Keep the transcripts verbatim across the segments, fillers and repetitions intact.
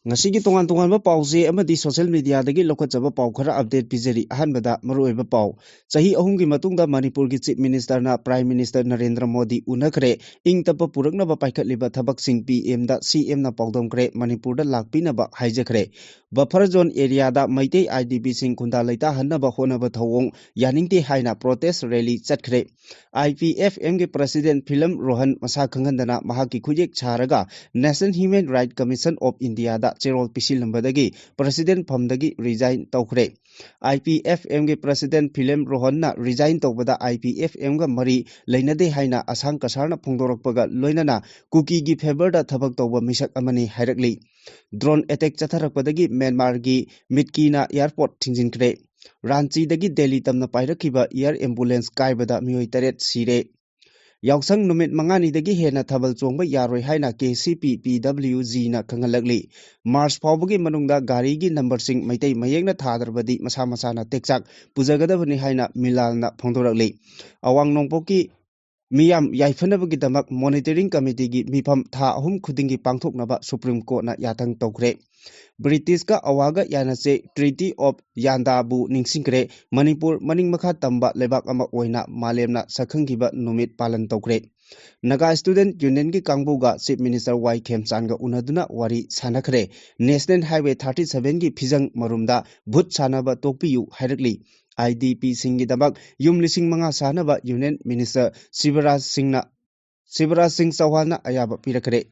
ꯉꯁꯤꯒꯤ ꯇꯣꯉꯥꯟ ꯇꯣꯉꯥꯟꯕ ꯄꯥꯎꯆꯦ ꯑꯃꯗꯤ social mediaꯗꯒꯤ ꯂꯧꯈꯠꯆꯕ ꯄꯥꯎ ꯈꯔ update ꯄꯤꯖꯔꯤ꯫ ꯑꯍꯥꯟꯕꯗ ꯃꯔꯨꯑꯣꯏꯕ ꯄꯥꯎ꯫ ꯆꯍꯤ ꯑꯍꯨꯝꯒꯤ ꯃꯇꯨꯡꯗ ꯃꯅꯤꯄꯨꯔꯒꯤ Chief Ministerꯅ Prime Minister Narendra Modi ꯎꯅꯈ꯭ꯔꯦ꯫ ꯏꯪ ꯇꯞꯄ ꯄꯨꯔꯛꯅꯕ ꯄꯥꯏꯈꯠꯂꯤꯕ ꯊꯕꯛꯁꯤꯡ PMꯗ CMꯅ ꯄꯥꯎꯗꯝꯈ꯭ꯔꯦ꯫ ꯃꯅꯤꯄꯨꯔꯗ ꯂꯥꯛꯄꯤꯅꯕ ꯍꯥꯏꯖꯈ꯭ꯔꯦ꯫ Buffer zone areaꯗ ꯃꯩꯇꯩ IDPꯁꯤꯡ ꯈꯨꯟꯗꯥ ꯂꯩꯇꯥꯍꯟꯅꯕ ꯍꯣꯠꯅꯕ ꯊꯧꯑꯣꯡ ꯌꯥꯅꯤꯡꯗꯦ ꯍꯥꯏꯅ protest rally ꯆꯠꯈ꯭ꯔꯦ꯫ IPFMꯒꯤ President ꯐꯤꯂꯝ ꯔꯣꯍꯟ ꯃꯁꯥ ꯈꯪꯍꯟꯗꯅ ꯃꯍꯥꯛꯀꯤ ꯈꯨꯌꯦꯛ ꯁꯥꯔꯒ National Human Rights Commission of Indiaꯗ ꯆꯦꯔꯣꯜ ꯄꯤꯁꯤꯜꯂꯝꯕꯗꯒꯤ President ꯐꯝꯗꯒꯤ resign ꯇꯧꯈ꯭ꯔꯦ꯫ IPFMꯒꯤ President ꯐꯤꯂꯝ ꯔꯣꯍꯟꯅ resign ꯇꯧꯕꯗ IPFMꯒ ꯃꯔꯤ ꯂꯩꯅꯗꯦ ꯍꯥꯏꯅ ꯑꯁꯥꯡ ꯀꯁꯥꯔꯅ ꯐꯣꯡꯗꯣꯔꯛꯄꯒ ꯂꯣꯏꯅꯅ ꯀꯨꯀꯤꯒꯤ favourꯗ ꯊꯕꯛ ꯇꯧꯕ ꯃꯤꯁꯛ ꯑꯃꯅꯤ ꯍꯥꯏꯔꯛꯂꯤ꯫ Drone attack ꯆꯠꯊꯔꯛꯄꯗꯒꯤ ꯃ꯭ꯌꯥꯟꯃꯥꯔꯒꯤ ꯃꯤꯠꯀꯤꯅ airport ꯊꯤꯡꯖꯤꯟꯈ꯭ꯔꯦ꯫ ꯔꯥꯟꯆꯤꯗꯒꯤ ꯗꯦꯜꯂꯤ ꯇꯝꯅ ꯄꯥꯏꯔꯛꯈꯤꯕ air ambulance ꯀꯥꯏꯕꯗ ꯃꯤꯑꯣꯏ ꯇꯔꯦꯠ ꯁꯤꯔꯦ꯫ ꯌꯥꯎꯁꯪ ꯅꯨꯃꯤꯠ ꯃꯉꯥꯅꯤꯗꯒꯤ ꯍꯦꯟꯅ ꯊꯥꯕꯜ ꯆꯣꯡꯕ ꯌꯥꯔꯣꯏ ꯍꯥꯏꯅ KCP PWGꯅ ꯈꯪꯍꯜꯂꯛꯂꯤ꯫ March ꯐꯥꯎꯕꯒꯤ ꯃꯅꯨꯡꯗ ꯒꯥꯔꯤꯒꯤ numberꯁꯤꯡ ꯃꯩꯇꯩ ꯃꯌꯦꯛꯅ ꯊꯥꯗ꯭ꯔꯕꯗꯤ ꯃꯁꯥ ꯃꯁꯥꯅ ꯇꯦꯛꯆꯥꯛ ꯄꯨꯖꯒꯗꯕꯅꯤ ꯍꯥꯏꯅ ꯃꯤꯂꯥꯜꯅ ꯐꯣꯡꯗꯣꯔꯛꯂꯤ꯫ ꯑꯋꯥꯡ ꯅꯣꯡꯄꯣꯛꯀꯤ ꯃꯤꯌꯥꯝ ꯌꯥꯏꯐꯅꯕꯒꯤꯗꯃꯛ Monitoring Committeeꯒꯤ ꯃꯤꯐꯝ ꯊꯥ ꯑꯍꯨꯝ ꯈꯨꯗꯤꯡꯒꯤ ꯄꯥꯡꯊꯣꯛꯅꯕ Supreme Courtꯅ ꯌꯥꯊꯪ ꯇꯧꯈ꯭ꯔꯦ꯫ Britishꯀ ꯑꯋꯥꯒ ꯌꯥꯅꯆꯦ Treaty of Yandaꯕꯨ ꯅꯤꯡꯁꯤꯡꯈ꯭ꯔꯦ꯫ ꯃꯅꯤꯄꯨꯔ ꯃꯅꯤꯡ ꯃꯈꯥ ꯇꯝꯕ ꯂꯩꯕꯥꯛ ꯑꯃ ꯑꯣꯏꯅ ꯃꯥꯂꯦꯝꯅ ꯁꯛꯈꯪꯈꯤꯕ ꯅꯨꯃꯤꯠ ꯄꯥꯂꯟ ꯇꯧꯈ꯭ꯔꯦ꯫ Naga Student Unionꯒꯤ ꯀꯥꯡꯕꯨꯒ Chief Minister ꯋꯥꯏ ꯈꯦꯝꯆꯥꯟꯒ ꯎꯅꯗꯨꯅ ꯋꯥꯔꯤ ꯁꯥꯟꯅꯈ꯭ꯔꯦ꯫ National Highway thirty sevenꯒꯤ ꯐꯤꯖꯪ ꯃꯔꯨꯝꯗ ꯚꯨꯠ ꯁꯥꯟꯅꯕ ꯇꯣꯛꯄꯤꯌꯨ ꯍꯥꯏꯔꯛꯂꯤ꯫ IDPꯁꯤꯡꯒꯤꯗꯃꯛ ꯌꯨꯝ ꯂꯤꯁꯤꯡ ꯃꯉꯥ ꯁꯥꯅꯕ Union Minister ꯁꯤꯕꯔꯥꯖ ꯁꯤꯡꯅ, ꯁꯤꯕꯔꯥꯖ ꯁꯤꯡ ꯆꯧꯍꯥꯟꯅ ꯑꯌꯥꯕ ꯄꯤꯔꯛꯈ꯭ꯔꯦ꯫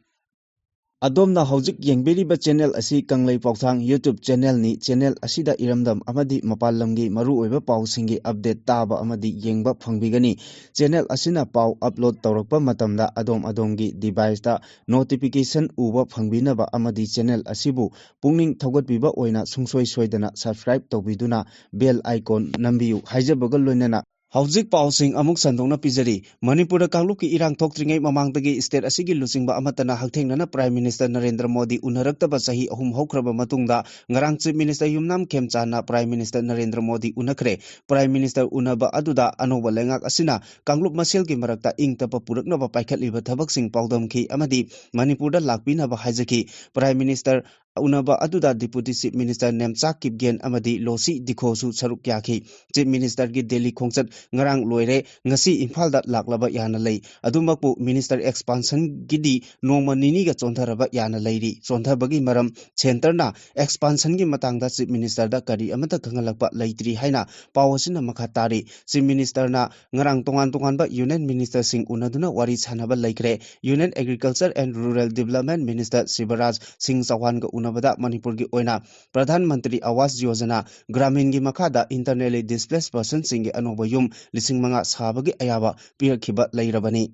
ꯑꯗꯣꯝꯅ ꯍꯧꯖꯤꯛ ꯌꯦꯡꯕꯤꯔꯤꯕ channel ꯑꯁꯤ ꯀꯪꯂꯩ ꯄꯥꯎꯊꯥꯡ YouTube channelꯅꯤ꯫ Channel ꯑꯁꯤꯗ ꯏꯔꯝꯗꯝ ꯑꯃꯗꯤ ꯃꯄꯥꯟ ꯂꯝꯒꯤ ꯃꯔꯨꯑꯣꯏꯕ ꯄꯥꯎꯁꯤꯡꯒꯤ update ꯇꯥꯕ ꯑꯃꯗꯤ ꯌꯦꯡꯕ ꯐꯪꯕꯤꯒꯅꯤ꯫ Channel ꯑꯁꯤꯅ ꯄꯥꯎ upload ꯇꯧꯔꯛꯄ ꯃꯇꯝꯗ ꯑꯗꯣꯝ ꯑꯗꯣꯝꯒꯤ deviceꯇ notification ꯎꯕ ꯐꯪꯕꯤꯅꯕ ꯑꯃꯗꯤ channel ꯑꯁꯤꯕꯨ ꯄꯨꯛꯅꯤꯡ ꯊꯧꯒꯠꯄꯤꯕ ꯑꯣꯏꯅ ꯁꯨꯡꯁꯣꯏ ꯁꯣꯏꯗꯅ subscribe ꯇꯧꯕꯤꯗꯨꯅ bell icon ꯅꯝꯕꯤꯌꯨ ꯍꯥꯏꯖꯕꯒ ꯂꯣꯏꯅꯅ ꯍꯧꯖꯤꯛ ꯄꯥꯎꯁꯤꯡ ꯑꯃꯨꯛ ꯁꯟꯗꯣꯛꯅ ꯄꯤꯖꯔꯤ꯫ ꯃꯅꯤꯄꯨꯔꯗ ꯀꯥꯡꯂꯨꯞꯀꯤ ꯏꯔꯥꯡ ꯊꯣꯛꯇ꯭ꯔꯤꯉꯩ ꯃꯃꯥꯡꯗꯒꯤ state ꯑꯁꯤꯒꯤ ꯂꯨꯆꯤꯡꯕ ꯑꯃꯠꯇꯅ ꯍꯛꯊꯦꯡꯅꯅ Prime Minister ꯅꯔꯦꯟꯗ꯭ꯔ ꯃꯣꯗꯤ ꯎꯅꯔꯛꯇꯕ ꯆꯍꯤ ꯑꯍꯨꯝ ꯍꯧꯈ꯭ꯔꯕ ꯃꯇꯨꯡꯗ ꯉꯔꯥꯡ Chief Minister ꯌꯨꯝꯅꯥꯝ ꯈꯦꯝꯆꯥꯟꯅ Prime Minister Narendra Modi ꯎꯅꯈ꯭ꯔꯦ꯫ Prime Minister ꯎꯅꯕ ꯑꯗꯨꯗ ꯑꯅꯧꯕ ꯂꯩꯉꯥꯛ ꯑꯁꯤꯅ ꯀꯥꯡꯂꯨꯞ ꯃꯁꯦꯜꯒꯤ ꯃꯔꯛꯇ ꯏꯪ ꯇꯞꯄ ꯄꯨꯔꯛꯅꯕ ꯄꯥꯏꯈꯠꯂꯤꯕ ꯊꯕꯛꯁꯤꯡ ꯄꯥꯎꯗꯝꯈꯤ ꯑꯃꯗꯤ ꯃꯅꯤꯄꯨꯔꯗ ꯂꯥꯛꯄꯤꯅꯕ ꯍꯥꯏꯖꯈꯤ꯫ Prime Minister ꯎꯅꯕ ꯑꯗꯨꯗ Deputy Chief Minister Nemcha Kipgen ꯑꯃꯗꯤ ꯂꯣꯁꯤ ꯗꯤꯈꯣꯁꯨ ꯁꯔꯨꯛ ꯌꯥꯈꯤ꯫ Chief Ministerꯒꯤ ꯗꯦꯜꯂꯤ ꯈꯣꯡꯆꯠ ꯉꯔꯥꯡ ꯂꯣꯏꯔꯦ, ꯉꯁꯤ ꯏꯝꯐꯥꯜꯗ ꯂꯥꯛꯂꯕ ꯌꯥꯅ ꯂꯩ꯫ ꯑꯗꯨꯃꯛꯄꯨ Minister expansionꯒꯤꯗꯤ ꯅꯣꯡꯃ ꯅꯤꯅꯤꯒ ꯆꯣꯟꯊꯔꯕ ꯌꯥꯅ ꯂꯩꯔꯤ꯫ ꯆꯣꯟꯊꯕꯒꯤ ꯃꯔꯝ, Centreꯅ expansionꯒꯤ ꯃꯇꯥꯡꯗ Chief Ministerꯗ ꯀꯔꯤ ꯑꯃꯠꯇ ꯈꯪꯍꯜꯂꯛꯄ ꯂꯩꯇ꯭ꯔꯤ ꯍꯥꯏꯅ ꯄꯥꯎ ꯑꯁꯤꯅ ꯃꯈꯥ ꯇꯥꯔꯤ꯫ Chief Ministerꯅ ꯉꯔꯥꯡ ꯇꯣꯉꯥꯟ ꯇꯣꯉꯥꯟꯕ Union Ministerꯁꯤꯡ ꯎꯅꯗꯨꯅ ꯋꯥꯔꯤ ꯁꯥꯟꯅꯕ ꯂꯩꯈ꯭ꯔꯦ꯫ Union Agriculture and Rural Development Minister Shivraj ꯁꯤꯡ ꯆꯧꯍꯥꯟꯒ ꯎꯅꯕꯗ ꯃꯅꯤꯄꯨꯔꯒꯤ ꯑꯣꯏꯅ ꯄ꯭ꯔꯙꯥꯟ ꯃꯟꯇ꯭ꯔꯤ ꯑꯋꯥꯁ ꯌꯣꯖꯅꯥ ꯒ꯭ꯔꯥꯃꯤꯟꯒꯤ ꯃꯈꯥꯗ internally displaced personꯁꯤꯡꯒꯤ ꯑꯅꯧꯕ ꯌꯨꯝ ꯂꯤꯁꯤꯡ ꯃꯉꯥ ꯁꯥꯕꯒꯤ ꯑꯌꯥꯕ ꯄꯤꯔꯛꯈꯤꯕ ꯂꯩꯔꯕꯅꯤ꯫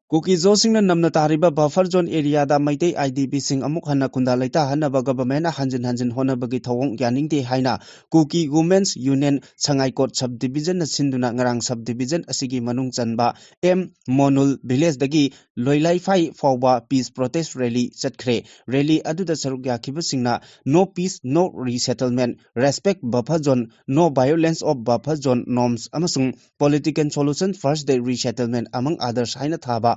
ꯀꯨꯀꯤ-ꯖꯣꯁꯤꯡꯅ ꯅꯝꯅ ꯇꯥꯔꯤꯕ buffer zone areaꯗ ꯃꯩꯇꯩ IDPꯁꯤꯡ ꯑꯃꯨꯛ ꯍꯟꯅ ꯈꯨꯟꯗꯥ ꯂꯩꯇꯥꯍꯟꯅꯕ governmentꯅ ꯍꯟꯖꯤꯟ ꯍꯟꯖꯤꯟ ꯍꯣꯠꯅꯕꯒꯤ ꯊꯧꯑꯣꯡ ꯌꯥꯅꯤꯡꯗꯦ ꯍꯥꯏꯅ Kuki Women's Union ꯁꯉꯥꯏꯀꯣꯠ Subdivisionꯅ ꯁꯤꯟꯗꯨꯅ ꯉꯔꯥꯡ subdivision ꯑꯁꯤꯒꯤ ꯃꯅꯨꯡ ꯆꯟꯕ ꯑꯦꯝ ꯃꯣꯅꯨꯜ villageꯗꯒꯤ ꯂꯣꯏꯂꯥꯏꯐꯥꯏ ꯐꯥꯎꯕ peace protest rally ꯆꯠꯈ꯭ꯔꯦ꯫ Rally ꯑꯗꯨꯗ ꯁꯔꯨꯛ ꯌꯥꯈꯤꯕꯁꯤꯡꯅ "No peace, no resettlement, respect buffer zone, no violence of buffer zone norms ꯑꯃꯁꯨꯡ political solution first day resettlement among others" ꯍꯥꯏꯅ ꯊꯥꯕ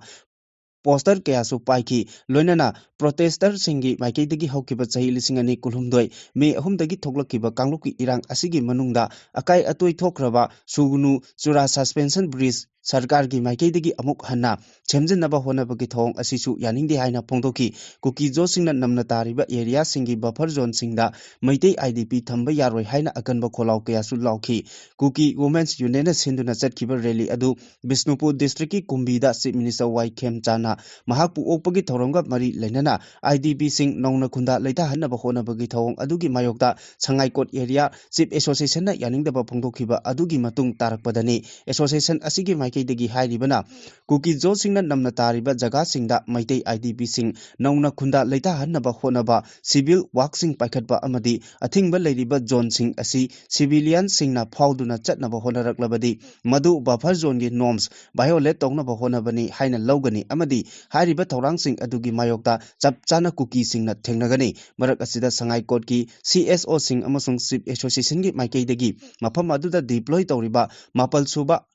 poster ꯀꯌꯥꯁꯨ ꯄꯥꯏꯈꯤ꯫ ꯂꯣꯏꯅꯅ protesters ꯁꯤꯡꯒꯤ ꯃꯥꯏꯀꯩꯗꯒꯤ ꯍꯧꯈꯤꯕ ꯆꯍꯤ ꯂꯤꯁꯤꯡ ꯑꯅꯤ ꯀꯨꯟꯍꯨꯝꯗꯣꯏ May ꯑꯍꯨꯝꯗꯒꯤ ꯊꯣꯛꯂꯛꯈꯤꯕ ꯀꯥꯡꯂꯨꯞꯀꯤ ꯏꯔꯥꯡ ꯑꯁꯤꯒꯤ ꯃꯅꯨꯡꯗ ꯑꯀꯥꯏ ꯑꯇꯣꯏ ꯊꯣꯛꯈ꯭ꯔꯕ ꯁꯨꯒꯅꯨ ꯆꯨꯔꯥ suspension bridge ꯁꯔꯀꯥꯔꯒꯤ ꯃꯥꯏꯀꯩꯗꯒꯤ ꯑꯃꯨꯛ ꯍꯟꯅ ꯁꯦꯝꯖꯤꯟꯅꯕ ꯍꯣꯠꯅꯕꯒꯤ ꯊꯧꯑꯣꯡ ꯑꯁꯤꯁꯨ ꯌꯥꯅꯤꯡꯗꯦ ꯍꯥꯏꯅ ꯐꯣꯡꯗꯣꯛꯈꯤ꯫ ꯀꯨꯀꯤ-ꯖꯣꯁꯤꯡꯅ ꯅꯝꯅ ꯇꯥꯔꯤꯕ areaꯁꯤꯡꯒꯤ buffer zoneꯁꯤꯡꯗ ꯃꯩꯇꯩ IDP ꯊꯝꯕ ꯌꯥꯔꯣꯏ ꯍꯥꯏꯅ ꯑꯀꯟꯕ ꯈꯣꯜꯂꯥꯎ ꯀꯌꯥꯁꯨ ꯂꯥꯎꯈꯤ꯫ Kuki Women's Unionꯅ ꯁꯤꯟꯗꯨꯅ ꯆꯠꯈꯤꯕ rally ꯑꯗꯨ ꯕꯤꯁꯅꯨꯄꯨꯔ districtꯀꯤ ꯀꯨꯝꯕꯤꯗ Chief Minister ꯋꯥꯏ ꯈꯦꯝꯆꯥꯟꯅ ꯃꯍꯥꯛꯄꯨ ꯑꯣꯛꯄꯒꯤ ꯊꯧꯔꯝꯒ ꯃꯔꯤ ꯂꯩꯅꯅ IDPꯁꯤꯡ ꯅꯧꯅ ꯈꯨꯟꯗꯥ ꯂꯩꯇꯥꯍꯟꯅꯕ ꯍꯣꯠꯅꯕꯒꯤ ꯊꯧꯑꯣꯡ ꯑꯗꯨꯒꯤ ꯃꯥꯌꯣꯛꯇ ꯁꯉꯥꯏꯀꯣꯠ area Chief Associationꯅ ꯌꯥꯅꯤꯡꯗꯕ ꯐꯣꯡꯗꯣꯛꯈꯤꯕ ꯑꯗꯨꯒꯤ ꯃꯇꯨꯡ ꯇꯥꯔꯛꯄꯗꯅꯤ꯫ Association ꯑꯁꯤꯒꯤ ꯃꯥꯏꯀꯩꯗꯒꯤ ꯍꯥꯏꯔꯤꯕꯅ, ꯀꯨꯀꯤ-ꯖꯣꯁꯤꯡꯅ ꯅꯝꯅ ꯇꯥꯔꯤꯕ ꯖꯒꯥꯁꯤꯡꯗ ꯃꯩꯇꯩ IDPꯁꯤꯡ ꯅꯧꯅ ꯈꯨꯟꯗꯥ ꯂꯩꯇꯥꯍꯟꯅꯕ ꯍꯣꯠꯅꯕ, civil workꯁꯤꯡ ꯄꯥꯏꯈꯠꯄ ꯑꯃꯗꯤ ꯑꯊꯤꯡꯕ ꯂꯩꯔꯤꯕ zoneꯁꯤꯡ ꯑꯁꯤ civilianꯁꯤꯡꯅ ꯐꯥꯎꯗꯨꯅ ꯆꯠꯅꯕ ꯍꯣꯠꯅꯔꯛꯂꯕꯗꯤ, ꯃꯗꯨ buffer zoneꯒꯤ norms violate ꯇꯧꯅꯕ ꯍꯣꯠꯅꯕꯅꯤ ꯍꯥꯏꯅ ꯂꯧꯒꯅꯤ ꯑꯃꯗꯤ ꯍꯥꯏꯔꯤꯕ ꯊꯧꯔꯥꯡꯁꯤꯡ ꯑꯗꯨꯒꯤ ꯃꯥꯌꯣꯛꯇ ꯆꯞ ꯆꯥꯅ ꯀꯨꯀꯤꯁꯤꯡꯅ ꯊꯦꯡꯅꯒꯅꯤ꯫ ꯃꯔꯛ ꯑꯁꯤꯗ ꯁꯉꯥꯏꯀꯣꯠꯀꯤ CSOꯁꯤꯡ ꯑꯃꯁꯨꯡ Chief Associationꯒꯤ ꯃꯥꯏꯀꯩꯗꯒꯤ ꯃꯐꯝ ꯑꯗꯨꯗ deploy ꯇꯧꯔꯤꯕ ꯃꯥꯄꯜ ꯁꯨꯕ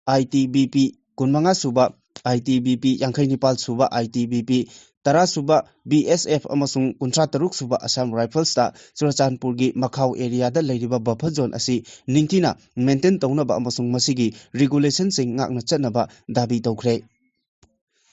ITBP, ꯀꯨꯟꯃꯉꯥ ꯁꯨꯕ ITBP, ꯌꯥꯡꯈꯩ ꯅꯤꯄꯥꯜ ꯁꯨꯕ ITBP, ꯇꯔꯥ ꯁꯨꯕ B S F ꯑꯃꯁꯨꯡ ꯀꯨꯟꯊ꯭ꯔꯥ ꯇꯔꯨꯛ ꯁꯨꯕ Assam Riflesꯇ ꯆꯨꯔꯆꯥꯟꯄꯨꯔꯒꯤ ꯃꯈꯥꯎ areaꯗ ꯂꯩꯔꯤꯕ buffer zone ꯑꯁꯤ ꯅꯤꯡꯊꯤꯅ maintain ꯇꯧꯅꯕ ꯑꯃꯁꯨꯡ ꯃꯁꯤꯒꯤ regulationꯁꯤꯡ ꯉꯥꯛꯅ ꯆꯠꯅꯕ ꯗꯥꯕꯤ ꯇꯧꯈ꯭ꯔꯦ꯫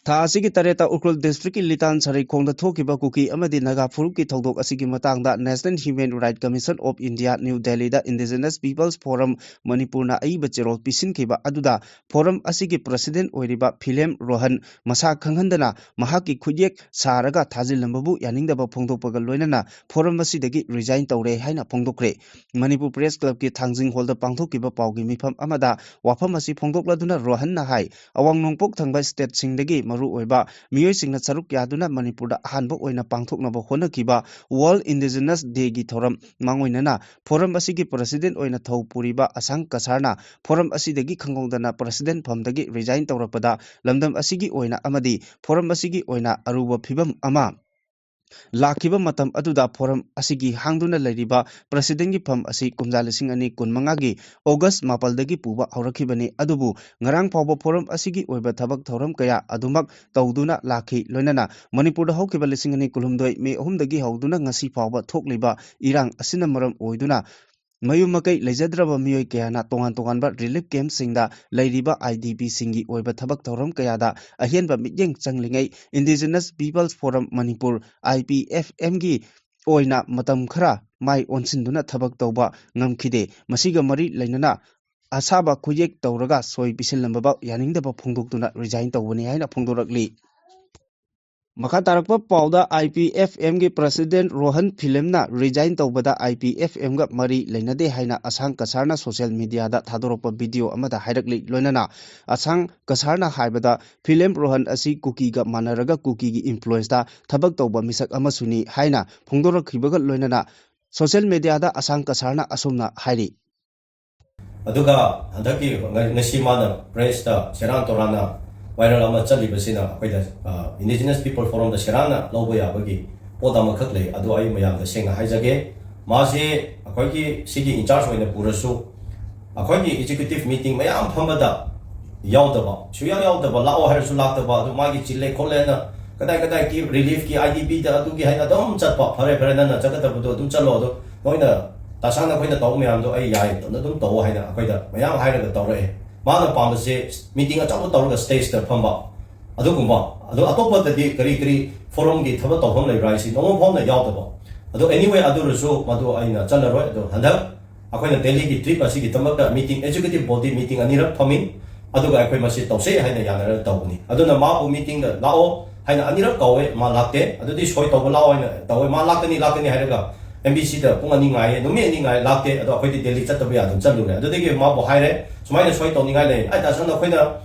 ꯊꯥ ꯑꯁꯤꯒꯤ ꯇꯔꯦꯠꯇ ꯎꯈ꯭ꯔꯨꯜ districtꯀꯤ ꯂꯤꯇꯥꯟ ꯁꯔꯩꯈꯣꯡꯗ ꯊꯣꯛꯈꯤꯕ ꯀꯨꯀꯤ ꯑꯃꯗꯤ ꯅꯥꯒꯥ ꯐꯨꯔꯨꯞꯀꯤ ꯊꯧꯗꯣꯛ ꯑꯁꯤꯒꯤ ꯃꯇꯥꯡꯗ National Human Rights Commission of India, New Delhiꯗ Indigenous Peoples Forum ꯃꯅꯤꯄꯨꯔꯅ ꯑꯏꯕ ꯆꯦꯔꯣꯜ ꯄꯤꯁꯤꯟꯈꯤꯕ ꯑꯗꯨꯗ forum ꯑꯁꯤꯒꯤ president ꯑꯣꯏꯔꯤꯕ ꯐꯤꯂꯦꯝ ꯔꯣꯍꯟ ꯃꯁꯥ ꯈꯪꯍꯟꯗꯅ ꯃꯍꯥꯛꯀꯤ ꯈꯨꯠꯌꯦꯛ ꯁꯥꯔꯒ ꯊꯥꯖꯤꯜꯂꯝꯕꯕꯨ ꯌꯥꯅꯤꯡꯗꯕ ꯐꯣꯡꯗꯣꯛꯄꯒ ꯂꯣꯏꯅꯅ forum ꯑꯁꯤꯗꯒꯤ resign ꯇꯧꯔꯦ ꯍꯥꯏꯅ ꯐꯣꯡꯗꯣꯛꯈ꯭ꯔꯦ꯫ ꯃꯅꯤꯄꯨꯔ Press Clubꯀꯤ ꯊꯥꯡꯖꯤꯡ ꯍꯣꯜꯗ ꯄꯥꯡꯊꯣꯛꯈꯤꯕ ꯄꯥꯎꯒꯤ ꯃꯤꯐꯝ ꯑꯃꯗ ꯋꯥꯐꯝ ꯑꯁꯤ ꯐꯣꯡꯗꯣꯛꯂꯗꯨꯅ ꯔꯣꯍꯟꯅ ꯍꯥꯏ, ꯑꯋꯥꯡ ꯅꯣꯡꯄꯣꯛ ꯊꯪꯕ stateꯁꯤꯡꯗꯒꯤ ꯃꯔꯨꯑꯣꯏꯕ ꯃꯤꯑꯣꯏꯁꯤꯡꯅ ꯁꯔꯨꯛ ꯌꯥꯗꯨꯅ ꯃꯅꯤꯄꯨꯔꯗ ꯑꯍꯥꯟꯕ ꯑꯣꯏꯅ ꯄꯥꯡꯊꯣꯛꯅꯕ ꯍꯣꯠꯅꯈꯤꯕ World Indigenous Dayꯒꯤ ꯊꯧꯔꯝ ꯃꯥꯡꯑꯣꯏꯅꯅ forum ꯑꯁꯤꯒꯤ president ꯑꯣꯏꯅ ꯊꯧ ꯄꯨꯔꯤꯕ ꯑꯁꯥꯡ ꯀꯁꯥꯔꯅ forum ꯑꯁꯤꯗꯒꯤ ꯈꯪꯍꯧꯗꯅ president ꯐꯝꯗꯒꯤ resign ꯇꯧꯔꯛꯄꯗ ꯂꯝꯗꯝ ꯑꯁꯤꯒꯤ ꯑꯣꯏꯅ ꯑꯃꯗꯤ forum ꯑꯁꯤꯒꯤ ꯑꯣꯏꯅ ꯑꯔꯨꯕ ꯐꯤꯕꯝ ꯑꯃ ꯂꯥꯛꯈꯤꯕ ꯃꯇꯝ ꯑꯗꯨꯗ forum ꯑꯁꯤꯒꯤ ꯍꯥꯡꯗꯨꯅ ꯂꯩꯔꯤꯕ presidentꯀꯤ ꯐꯝ ꯑꯁꯤ ꯀꯨꯝꯖꯥ ꯂꯤꯁꯤꯡ ꯑꯅꯤ ꯀꯨꯟꯃꯉꯥꯒꯤ August ꯃꯥꯄꯜꯗꯒꯤ ꯄꯨꯕ ꯍꯧꯔꯛꯈꯤꯕꯅꯤ꯫ ꯑꯗꯨꯕꯨ ꯉꯔꯥꯡ ꯐꯥꯎꯕ forum ꯑꯁꯤꯒꯤ ꯑꯣꯏꯕ ꯊꯕꯛ ꯊꯧꯔꯝ ꯀꯌꯥ ꯑꯗꯨꯃꯛ ꯇꯧꯗꯨꯅ ꯂꯥꯛꯈꯤ꯫ ꯂꯣꯏꯅꯅ ꯃꯅꯤꯄꯨꯔꯗ ꯍꯧꯈꯤꯕ ꯂꯤꯁꯤꯡ ꯑꯅꯤ ꯀꯨꯟꯍꯨꯝꯗꯣꯏ May ꯑꯍꯨꯝꯗꯒꯤ ꯍꯧꯗꯨꯅ ꯉꯁꯤ ꯐꯥꯎꯕ ꯊꯣꯛꯂꯤꯕ ꯏꯔꯥꯡ ꯑꯁꯤꯅ ꯃꯔꯝ ꯑꯣꯏꯗꯨꯅ ꯃꯌꯨꯝ ꯃꯀꯩ ꯂꯩꯖꯗ꯭ꯔꯕ ꯃꯤꯑꯣꯏ ꯀꯌꯥꯅ ꯇꯣꯉꯥꯟ ꯇꯣꯉꯥꯟꯕ relief campꯁꯤꯡꯗ ꯂꯩꯔꯤꯕ IDPꯁꯤꯡꯒꯤ ꯑꯣꯏꯕ ꯊꯕꯛ ꯊꯧꯔꯝ ꯀꯌꯥꯗ ꯑꯍꯦꯟꯕ ꯃꯤꯠꯌꯦꯡ ꯆꯪꯂꯤꯉꯩ Indigenous Peoples Forum ꯃꯅꯤꯄꯨꯔ, IPFMꯒꯤ ꯑꯣꯏꯅ ꯃꯇꯝ ꯈꯔ ꯃꯥꯏ ꯑꯣꯟꯁꯤꯟꯗꯨꯅ ꯊꯕꯛ ꯇꯧꯕ ꯉꯝꯈꯤꯗꯦ꯫ ꯃꯁꯤꯒ ꯃꯔꯤ ꯂꯩꯅꯅ ꯑꯁꯥꯕ ꯈꯨꯌꯦꯛ ꯇꯧꯔꯒ ꯁꯣꯏ ꯄꯤꯁꯤꯜꯂꯝꯕ ꯌꯥꯅꯤꯡꯗꯕ ꯐꯣꯡꯗꯣꯛꯇꯨꯅ resign ꯇꯧꯕꯅꯤ ꯍꯥꯏꯅ ꯐꯣꯡꯗꯣꯔꯛꯂꯤ꯫ ꯃꯈꯥ ꯇꯥꯔꯛꯄ ꯄꯥꯎꯗ, IPFMꯒꯤ president ꯔꯣꯍꯟ ꯐꯤꯂꯦꯝꯅ resign ꯇꯧꯕꯗ IPFMꯒ ꯃꯔꯤ ꯂꯩꯅꯗꯦ ꯍꯥꯏꯅ ꯑꯁꯥꯡ ꯀꯁꯥꯔꯅ social mediaꯗ ꯊꯥꯗꯣꯔꯛꯄ video ꯑꯃꯗ ꯍꯥꯏꯔꯛꯂꯤ꯫ ꯂꯣꯏꯅꯅ ꯑꯁꯥꯡ ꯀꯁꯥꯔꯅ ꯍꯥꯏꯕꯗ, ꯐꯤꯂꯦꯝ ꯔꯣꯍꯟ ꯑꯁꯤ ꯀꯨꯀꯤꯒ ꯃꯥꯟꯅꯔꯒ ꯀꯨꯀꯤꯒꯤ influenceꯇ ꯊꯕꯛ ꯇꯧꯕ ꯃꯤꯁꯛ ꯑꯃꯁꯨꯅꯤ ꯍꯥꯏꯅ ꯐꯣꯡꯗꯣꯔꯛꯈꯤꯕꯒ ꯂꯣꯏꯅꯅ social mediaꯗ ꯑꯁꯥꯡ ꯀꯁꯥꯔꯅ ꯑꯁꯨꯝꯅ ꯍꯥꯏꯔꯤ꯫ ꯑꯗꯨꯒ ꯍꯟꯗꯛꯀꯤ ꯉ-, ꯉꯁꯤ ꯃꯥꯅ pressꯇ ꯁꯦꯔꯥꯟ ꯇꯨꯔꯥꯟꯅ viral ꯑꯃ ꯆꯠꯂꯤꯕꯁꯤꯅ ꯑꯩꯈꯣꯏꯗ, ꯑ, Indigenous People Forumꯗ ꯁꯦꯔꯥꯟꯅ ꯂꯧꯕ ꯌꯥꯕꯒꯤ ꯄꯣꯠ ꯑꯃꯈꯛ ꯂꯩ꯫ ꯑꯗꯨ ꯑꯩ ꯃꯌꯥꯝꯗ ꯁꯦꯡꯅ ꯍꯥꯏꯖꯒꯦ꯫ ꯃꯥꯁꯤ ꯑꯩꯈꯣꯏꯒꯤ ꯁꯤꯒꯤ in charge ꯑꯣꯏꯅ ꯄꯨꯔꯁꯨ, ꯑꯩꯈꯣꯏꯒꯤ executive meeting ꯃꯌꯥꯝ ꯐꯝꯕꯗ ꯌꯥꯎꯗꯕ, ꯁꯨꯌꯥ ꯌꯥꯎꯗꯕ, ꯂꯥꯛꯑꯣ ꯍꯥꯏꯔꯁꯨ ꯂꯥꯛꯇꯕ, ꯑꯗꯨ ꯃꯥꯒꯤ ꯆꯤꯜꯂꯦ ꯈꯣꯠꯂꯦꯅ ꯀꯗꯥꯏ ꯀꯗꯥꯏꯒꯤ ꯔꯤꯂꯤꯐꯀꯤ, ꯑꯥꯏ ꯗꯤ ꯄꯤꯗ, ꯑꯗꯨꯒꯤ ꯍꯥꯏꯅ ꯑꯗꯨꯝ ꯆꯠꯄ꯫ "ꯐꯔꯦ, ꯐꯔꯦ, ꯅꯪꯅ ꯆꯠꯀꯗꯕꯗꯣ ꯑꯗꯨꯝ ꯆꯠꯂꯣ, ꯑꯗꯣ ꯅꯣꯏꯅ ꯇꯥꯁꯥꯅ ꯑꯩꯈꯣꯏꯅ ꯇꯧꯕ ꯃꯌꯥꯝꯗꯣ ꯑꯩ ꯌꯥꯏ, ꯑꯗꯨꯝ ꯇꯧꯑꯣ" ꯍꯥꯏꯅ ꯑꯩꯈꯣꯏꯗ ꯃꯌꯥꯝ ꯍꯥꯏꯔꯒ ꯇꯧꯔꯛꯑꯦ꯫ ꯃꯥꯅ ꯄꯥꯝꯕꯁꯦ ꯃꯤꯇꯤꯡ ꯑꯆꯧꯕ ꯇꯧꯔꯒ ꯁ꯭ꯇꯦꯖꯇ ꯐꯝꯕ, ꯑꯗꯨꯒꯨꯝꯕ꯫ ꯑꯗꯣ ꯑꯇꯣꯞꯄꯗꯗꯤ ꯀꯔꯤ ꯀꯔꯤ ꯐꯣꯔꯝꯒꯤ ꯊꯕꯛ ꯇꯧꯐꯝ ꯂꯩꯕ꯭ꯔꯥ ꯍꯥꯏꯁꯤ ꯅꯣꯡꯃ ꯐꯥꯎꯅ ꯌꯥꯎꯗꯕ꯫ ꯑꯗꯣ anyway, ꯑꯗꯨꯔꯁꯨ ꯃꯗꯨ ꯑꯩꯅ ꯆꯠꯂꯔꯣꯏ꯫ ꯑꯗꯣ ꯍꯟꯗꯛ ꯑꯩꯈꯣꯏꯅ ꯗꯦꯜꯂꯤꯒꯤ ꯇ꯭ꯔꯤꯞ ꯑꯁꯤꯒꯤꯗꯃꯛꯇ ꯃꯤꯇꯤꯡ, ꯑꯦꯛꯖꯤꯀ꯭ꯌꯨꯇꯤꯚ ꯕꯣꯗꯤ ꯃꯤꯇꯤꯡ ꯑꯅꯤꯔꯛ ꯐꯝꯃꯤ, ꯑꯗꯨꯒ ꯑꯩꯈꯣꯏ ꯃꯁꯤ ꯇꯧꯁꯦ ꯍꯥꯏꯅ ꯌꯥꯅꯔꯒ ꯇꯧꯕꯅꯤ꯫ ꯑꯗꯨꯅ ꯃꯥꯕꯨ ꯃꯤꯇꯤꯡꯗ ꯂꯥꯛꯑꯣ ꯍꯥꯏꯅ ꯑꯅꯤꯔꯛ ꯀꯧꯋꯦ, ꯃꯥ ꯂꯥꯛꯇꯦ꯫ ꯑꯗꯨꯗꯤ ꯁꯣꯏ ꯇꯧꯕ ꯂꯥꯛꯑꯣ ꯍꯥꯏꯅ ꯇꯧꯋꯦ, ꯃꯥ ꯂꯥꯛꯀꯅꯤ, ꯂꯥꯛꯀꯅꯤ ꯍꯥꯏꯔꯒ ꯑꯦꯝ ꯕꯤ ꯁꯤꯗ ꯄꯨꯡ ꯑꯅꯤ ꯉꯥꯏꯌꯦ, ꯅꯨꯃꯤꯠ ꯑꯅꯤ ꯉꯥꯏ, ꯂꯥꯛꯇꯦ꯫ ꯑꯗꯣ ꯑꯩꯈꯣꯏꯗꯤ ꯗꯦꯜꯂꯤ ꯆꯠꯇꯕ ꯌꯥꯗꯅ ꯆꯠꯂꯨꯔꯦ꯫ ꯑꯗꯨꯗꯒꯤ ꯃꯥꯕꯨ ꯍꯥꯏꯔꯦ, "ꯁꯨꯃꯥꯏꯅ ꯁꯣꯏ ꯇꯧꯅꯤꯡꯉꯥꯏ ꯂꯩ"꯫ "ꯑꯩ ꯇꯥꯁꯟ, ꯑꯩꯈꯣꯏꯅ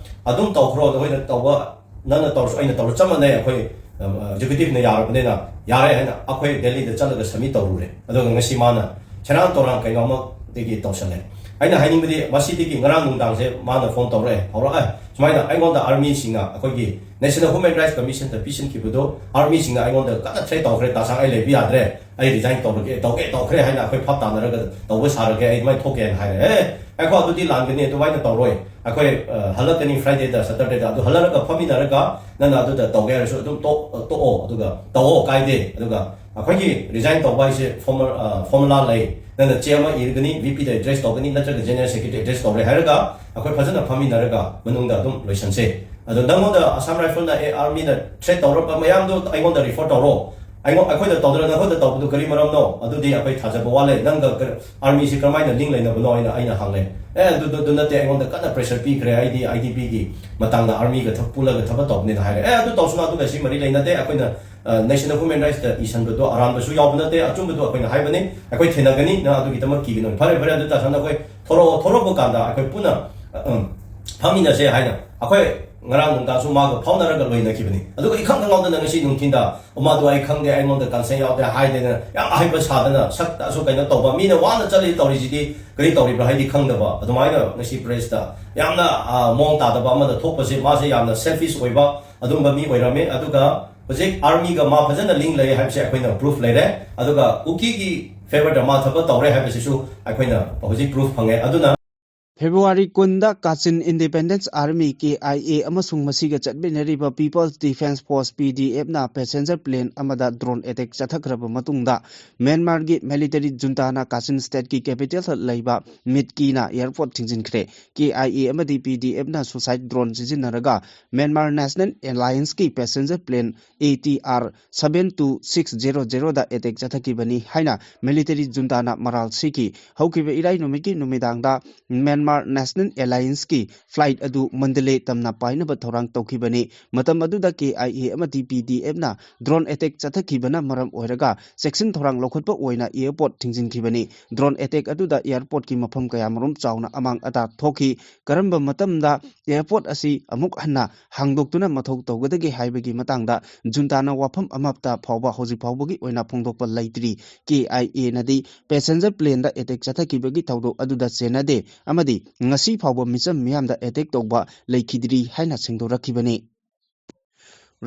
ꯑꯗꯨꯝ ꯇꯧꯈ꯭ꯔꯣ, ꯅꯈꯣꯏꯅ ꯇꯧꯕ, ꯅꯪꯅ ꯇꯧꯔꯁꯨ ꯑꯩꯅ ꯇꯧꯔꯁꯨ ꯆꯞ ꯃꯥꯟꯅꯩ, ꯑꯩꯈꯣꯏ ꯑꯦꯛꯖꯤꯀ꯭ꯌꯨꯇꯤꯚꯅ ꯌꯥꯔꯕꯅꯤꯅ ꯌꯥꯔꯦ" ꯍꯥꯏꯅ ꯑꯩꯈꯣꯏ ꯗꯦꯜꯂꯤꯗ ꯆꯠꯂꯒ ꯁꯕꯃꯤꯠ ꯇꯧꯔꯨꯔꯦ꯫ ꯑꯗꯨꯒ ꯉꯁꯤ ꯃꯥꯅ ꯁꯦꯔꯥꯟ ꯇꯧꯔꯥꯟ ꯀꯩꯅꯣ ꯑꯃꯗꯒꯤ ꯇꯧꯁꯜꯂꯦ꯫ ꯑꯩꯅ ꯍꯥꯏꯅꯤꯡꯕꯗꯤ, ꯉꯁꯤꯗꯒꯤ ꯉꯔꯥꯡ ꯅꯨꯡꯗꯥꯡꯁꯦ ꯃꯥꯅ ꯐꯣꯟ ꯇꯧꯔꯛꯑꯦ, ꯍꯧꯔꯛꯑꯦ, ꯁꯨꯃꯥꯏꯅ ꯑꯩꯉꯣꯟꯗ ꯑꯥꯔꯃꯤꯁꯤꯡꯅ ꯑꯩꯈꯣꯏꯒꯤ National Human Rights Commission-ꯗ ꯄꯤꯁꯤꯟꯈꯤꯕꯗꯣ, ꯑꯥꯔꯃꯤꯁꯤꯡꯅ ꯑꯩꯉꯣꯟꯗ ꯀꯟꯅ ꯊ꯭ꯔꯦꯠ ꯇꯧꯈ꯭ꯔꯦ, "ꯇꯥꯁꯥꯡ, ꯑꯩ ꯂꯩꯕ ꯌꯥꯗ꯭ꯔꯦ, ꯑꯩ ꯔꯤꯖꯥꯏꯟ ꯇꯧꯔꯒꯦ, ꯇꯧꯒꯦ ꯇꯧꯈ꯭ꯔꯦ" ꯍꯥꯏꯅ ꯑꯩꯈꯣꯏ ꯐꯥꯞ ꯇꯥꯅꯔꯒ ꯇꯧꯕ ꯁꯥꯔꯒꯦ, ꯑꯩ ꯑꯗꯨꯃꯥꯏꯅ ꯊꯣꯛꯀꯦ ꯍꯥꯏꯅ ꯍꯥꯏꯔꯦ꯫ "ꯑꯦ, ꯉꯥꯏꯈꯣ, ꯑꯗꯨꯗꯤ ꯂꯥꯟꯒꯅꯤ, ꯑꯗꯨꯃꯥꯏꯅ ꯇꯧꯔꯣꯏ, ꯑꯩꯈꯣꯏ, ꯑ, ꯍꯜꯂꯛꯀꯅꯤ Friday-ꯗ, Saturday-ꯗ, ꯑꯗꯨ ꯍꯜꯂꯛꯑꯒ ꯐꯝꯃꯤꯟꯅꯔꯒ ꯅꯪꯅ ꯑꯗꯨꯗ ꯇꯧꯒꯦ ꯍꯥꯏꯔꯁꯨ ꯑꯗꯨꯝ ꯇꯣꯛ-, ꯇꯣꯛꯑꯣ, ꯑꯗꯨꯒ ꯇꯧꯑꯣ, ꯀꯥꯏꯗꯦ꯫ ꯑꯗꯨꯒ ꯑꯩꯈꯣꯏꯒꯤ ꯔꯤꯖꯥꯏꯟ ꯇꯧꯕ ꯍꯥꯏꯁꯦ ꯐꯣꯔꯃꯔ, ꯑ, ꯐꯣꯔꯃꯨꯂꯥ ꯂꯩ, ꯅꯪꯅ ꯆꯦ ꯑꯃ ꯏꯔꯒꯅꯤ, ꯚꯤ ꯄꯤꯗ ꯑꯦꯗ꯭ꯔꯦꯁ ꯇꯧꯒꯅꯤ, ꯅꯠꯇ꯭ꯔꯒ ꯖꯦꯅꯔꯦꯜ ꯁꯦꯀ꯭ꯔꯦꯇꯔꯤ ꯑꯦꯗ꯭ꯔꯦꯁ ꯇꯧꯔꯦ ꯍꯥꯏꯔꯒ ꯑꯩꯈꯣꯏ ꯐꯖꯅ ꯐꯝꯃꯤꯟꯅꯔꯒ ꯃꯅꯨꯡꯗ ꯑꯗꯨꯝ ꯂꯣꯏꯁꯟꯁꯦ꯫ ꯑꯗꯣ ꯅꯪꯉꯣꯟꯗ ꯑꯁꯥꯝ ꯔꯥꯏꯐꯜꯅ, ꯑꯦ, ꯑꯥꯔꯃꯤꯅ ꯊ꯭ꯔꯦꯠ ꯇꯧꯔꯛꯄ ꯃꯌꯥꯝꯗꯣ ꯑꯩꯉꯣꯟꯗ ꯔꯤꯐꯔ ꯇꯧꯔꯣ, ꯑꯩꯉꯣꯟ-, ꯑꯩꯈꯣꯏꯗ ꯇꯧꯗꯅ ꯅꯈꯣꯏꯗ ꯇꯧꯕꯗꯨ ꯀꯔꯤ ꯃꯔꯝꯅꯣ? ꯑꯗꯨꯗꯤ ꯑꯩꯈꯣꯏ ꯊꯥꯖꯕ ꯋꯥꯠꯂꯦ, ꯅꯪꯒ ꯀ-, ꯑꯥꯔꯃꯤꯁꯤ ꯀꯔꯝꯍꯥꯏꯅ ꯂꯤꯡ ꯂꯩꯅꯕꯅꯣ?" ꯍꯥꯏꯅ ꯑꯩꯅ ꯍꯪꯉꯦ꯫ "ꯑꯦ, ꯑꯗꯨ, ꯑꯗꯨ, ꯑꯗꯨ ꯅꯠꯇꯦ, ꯑꯩꯉꯣꯟꯗ ꯀꯟꯅ ꯄ꯭ꯔꯦꯁꯔ ꯄꯤꯈ꯭ꯔꯦ, ꯑꯩꯗꯤ ꯑꯥꯏ ꯗꯤ ꯄꯤꯒꯤ ꯃꯇꯥꯡꯗ ꯑꯥꯔꯃꯤꯒ ꯊꯕꯛ ꯄꯨꯜꯂꯒ ꯊꯕꯛ ꯇꯧꯕꯅꯤꯅ" ꯍꯥꯏꯔꯦ꯫ "ꯑꯦ, ꯑꯗꯨ ꯇꯧꯁꯅꯨ, ꯑꯗꯨꯒ ꯁꯤ ꯃꯔꯤ ꯂꯩꯅꯗꯦ, ꯑꯩꯈꯣꯏꯅ, ꯑ, National Human Rights-ꯇ ꯏꯁꯟꯕꯗꯣ ꯑꯔꯥꯟꯕꯁꯨ ꯌꯥꯎꯕ ꯅꯠꯇꯦ, ꯑꯆꯨꯝꯕꯗꯣ ꯑꯩꯈꯣꯏꯅ ꯍꯥꯏꯕꯅꯤ, ꯑꯩꯈꯣꯏ ꯊꯦꯡꯅꯒꯅꯤ, ꯅꯪ ꯑꯗꯨꯒꯤꯗꯃꯛ ꯀꯤꯒꯅꯨ꯫ ꯐꯔꯦ, ꯐꯔꯦ, ꯑꯗꯨ ꯇꯥꯁꯥꯅ ꯑꯩꯈꯣꯏ ꯊꯣꯔꯛꯑꯣ, ꯊꯣꯔꯛꯄ ꯀꯥꯟꯗ ꯑꯩꯈꯣꯏ ꯄꯨꯟꯅ, ꯑ, ꯎꯝ, ꯐꯝꯃꯤꯟꯅꯁꯦ" ꯍꯥꯏꯅ ꯑꯩꯈꯣꯏ ꯉꯔꯥꯡ ꯅꯨꯡꯗꯥꯡꯁꯨ ꯃꯥꯒ ꯐꯥꯎꯅꯔꯒ ꯂꯣꯏꯅꯈꯤꯕꯅꯤ꯫ ꯑꯗꯨꯒ ꯏꯈꯪ ꯈꯪꯍꯧꯗꯅ ꯉꯁꯤ ꯅꯨꯡꯊꯤꯟꯗ, "ꯑꯣ, ꯃꯥꯗꯣ ꯑꯩ ꯈꯪꯗꯦ, ꯑꯩꯉꯣꯟꯗ ꯀꯟꯁꯦꯟ ꯌꯥꯎꯗꯦ" ꯍꯥꯏꯗꯅ ꯌꯥꯝ ꯑꯍꯩꯕ ꯁꯥꯗꯅ, ꯁꯛꯇꯁꯨ ꯀꯩꯅꯣ ꯇꯧꯕ, ꯃꯤꯅ ꯋꯥꯅ ꯆꯠꯂꯤ ꯇꯧꯔꯤꯁꯤꯗꯤ ꯀꯔꯤ ꯇꯧꯔꯤꯕ꯭ꯔꯥ ꯍꯥꯏꯗꯤ ꯈꯪꯗꯕ, ꯑꯗꯨꯃꯥꯏꯅ ꯉꯁꯤ ꯄ꯭ꯔꯦꯁꯇ ꯌꯥꯝꯅ, ꯑ, ꯃꯑꯣꯡ ꯇꯥꯗꯕ ꯑꯃꯗ ꯊꯣꯛꯄꯁꯦ, ꯃꯥꯁꯦ ꯌꯥꯝꯅ ꯁꯦꯜꯐꯤꯁ ꯑꯣꯏꯕ ꯑꯗꯨꯝꯕ ꯃꯤ ꯑꯣꯏꯔꯝꯃꯦ꯫ ꯑꯗꯨꯒ ꯍꯧꯖꯤꯛ ꯑꯥꯔꯃꯤꯒ ꯃꯥ ꯐꯖꯅ ꯂꯤꯡ ꯂꯩ ꯍꯥꯏꯕꯁꯦ ꯑꯩꯈꯣꯏꯅ ꯄ꯭ꯔꯨꯐ ꯂꯩꯔꯦ꯫ ꯑꯗꯨꯒ ꯀꯨꯀꯤꯒꯤ ꯐꯦꯚꯔꯗ ꯃꯥ ꯊꯕꯛ ꯇꯧꯔꯦ ꯍꯥꯏꯕꯁꯤꯁꯨ ꯑꯩꯈꯣꯏꯅ ꯍꯧꯖꯤꯛ ꯄ꯭ꯔꯨꯐ ꯐꯪꯉꯦ꯫ ꯑꯗꯨꯅ ꯐꯦꯕ꯭ꯔꯨꯋꯥꯔꯤ ꯀꯨꯟꯗ ꯀꯥꯆꯤꯟ ꯏꯟꯗꯤꯄꯦꯟꯗꯦꯟꯁ ꯑꯥꯔꯃꯤ, ꯀꯦ ꯑꯥꯏ ꯑꯦ, ꯑꯃꯁꯨꯡ ꯃꯁꯤꯒ ꯆꯠꯃꯤꯟꯅꯔꯤꯕ ꯄꯤꯄꯜꯁ ꯗꯤꯐꯦꯟꯁ ꯐꯣꯔꯁ, ꯄꯤ ꯗꯤ ꯑꯦꯐꯅ ꯄꯦꯁꯦꯟꯖꯔ ꯄ꯭ꯂꯦꯟ ꯑꯃꯗ ꯗ꯭ꯔꯣꯟ ꯑꯦꯇꯦꯛ ꯆꯠꯊꯈ꯭ꯔꯕ ꯃꯇꯨꯡꯗ, ꯃ꯭ꯌꯥꯟꯃꯥꯔꯒꯤ ꯃꯤꯂꯤꯇꯔꯤ ꯖꯨꯟꯇꯥꯅ ꯀꯥꯆꯤꯟ ꯁ꯭ꯇꯦꯠꯀꯤ ꯀꯦꯄꯤꯇꯦꯜ ꯂꯩꯕ ꯃꯤꯠꯀꯤꯅ ꯑꯦꯌꯔꯄꯣꯔꯠ ꯊꯤꯡꯖꯤꯟꯈ꯭ꯔꯦ꯫ ꯀꯦ ꯑꯥꯏ ꯑꯦ ꯑꯃꯗꯤ ꯄꯤ ꯗꯤ ꯑꯦꯐꯅ ꯁꯨꯁꯥꯏꯠ ꯗ꯭ꯔꯣꯟ ꯁꯤꯖꯤꯟꯅꯔꯒ ꯃ꯭ꯌꯥꯟꯃꯥꯔ ꯅꯦꯁꯅꯦꯜ ꯑꯦꯂꯥꯌꯟꯁꯀꯤ passenger plane A T R seven two six zero zero ꯗ ꯑꯦꯇꯦꯛ ꯆꯠꯊꯈꯤꯕꯅꯤ ꯍꯥꯏꯅ ꯃꯤꯂꯤꯇꯔꯤ ꯖꯨꯟꯇꯥꯅ ꯃꯔꯥꯜ ꯁꯤꯈꯤ꯫ ꯍꯧꯈꯤꯕ ꯏꯔꯥꯏ ꯅꯨꯃꯤꯠꯀꯤ ꯅꯨꯃꯤꯗꯥꯡꯗ ꯃ꯭ꯌꯥꯟꯃꯥꯔ ꯅꯦꯁꯅꯦꯜ ꯑꯦꯂꯥꯌꯟꯁꯀꯤ ꯐ꯭ꯂꯥꯏꯠ ꯑꯗꯨ ꯃꯟꯗꯂꯦ ꯇꯝꯅ ꯄꯥꯏꯅꯕ ꯊꯧꯔꯥꯡ ꯇꯧꯈꯤꯕꯅꯤ꯫ ꯃꯇꯝ ꯑꯗꯨꯗ ꯀꯦ ꯑꯥꯏ ꯑꯦ ꯑꯃꯗꯤ ꯄꯤ ꯗꯤ ꯑꯦꯐꯅ ꯗ꯭ꯔꯣꯟ ꯑꯦꯇꯦꯛ ꯆꯠꯊꯈꯤꯕꯅ ꯃꯔꯝ ꯑꯣꯏꯔꯒ ꯆꯦꯛꯁꯤꯟ ꯊꯧꯔꯥꯡ ꯂꯧꯈꯠꯄ ꯑꯣꯏꯅ ꯑꯦꯌꯔꯄꯣꯔꯠ ꯊꯤꯡꯖꯤꯟꯈꯤꯕꯅꯤ꯫ ꯗ꯭ꯔꯣꯟ ꯑꯦꯇꯦꯛ ꯑꯗꯨꯗ ꯑꯦꯌꯔꯄꯣꯔꯠꯀꯤ ꯃꯐꯝ ꯀꯌꯥꯃꯔꯨꯝ ꯆꯥꯎꯅ ꯑꯃꯥꯡ ꯑꯇꯥ ꯊꯣꯛꯈꯤ꯫ ꯀꯔꯝꯕ ꯃꯇꯝꯗ ꯑꯦꯌꯔꯄꯣꯔꯠ ꯑꯁꯤ ꯑꯃꯨꯛ ꯍꯟꯅ ꯍꯥꯡꯗꯣꯛꯇꯨꯅ ꯃꯊꯧ ꯇꯧꯒꯗꯒꯦ ꯍꯥꯏꯕꯒꯤ ꯃꯇꯥꯡꯗ ꯖꯨꯟꯇꯥꯅ ꯋꯥꯐꯝ ꯑꯃꯠꯇ ꯐꯥꯎꯕ ꯍꯧꯖꯤꯛ ꯐꯥꯎꯕꯒꯤ ꯑꯣꯏꯅ ꯐꯣꯡꯗꯣꯛꯄ ꯂꯩꯇ꯭ꯔꯤ꯫ ꯀꯦ ꯑꯥꯏ ꯑꯦꯅꯗꯤ ꯄꯦꯁꯦꯟꯖꯔ ꯄ꯭ꯂꯦꯟꯗ ꯑꯦꯇꯦꯛ ꯆꯠꯊꯈꯤꯕꯒꯤ ꯊꯧꯗꯣꯛ ꯑꯗꯨꯗ ꯆꯦꯟꯅꯗꯦ ꯑꯃꯗꯤ ꯉꯁꯤ ꯐꯥꯎꯕ ꯃꯤꯆꯝ ꯃꯤꯌꯥꯝꯗ ꯑꯦꯇꯦꯛ ꯇꯧꯕ ꯂꯩꯈꯤꯗ꯭ꯔꯤ ꯍꯥꯏꯅ ꯁꯦꯡꯗꯣꯔꯛꯈꯤꯕꯅꯤ꯫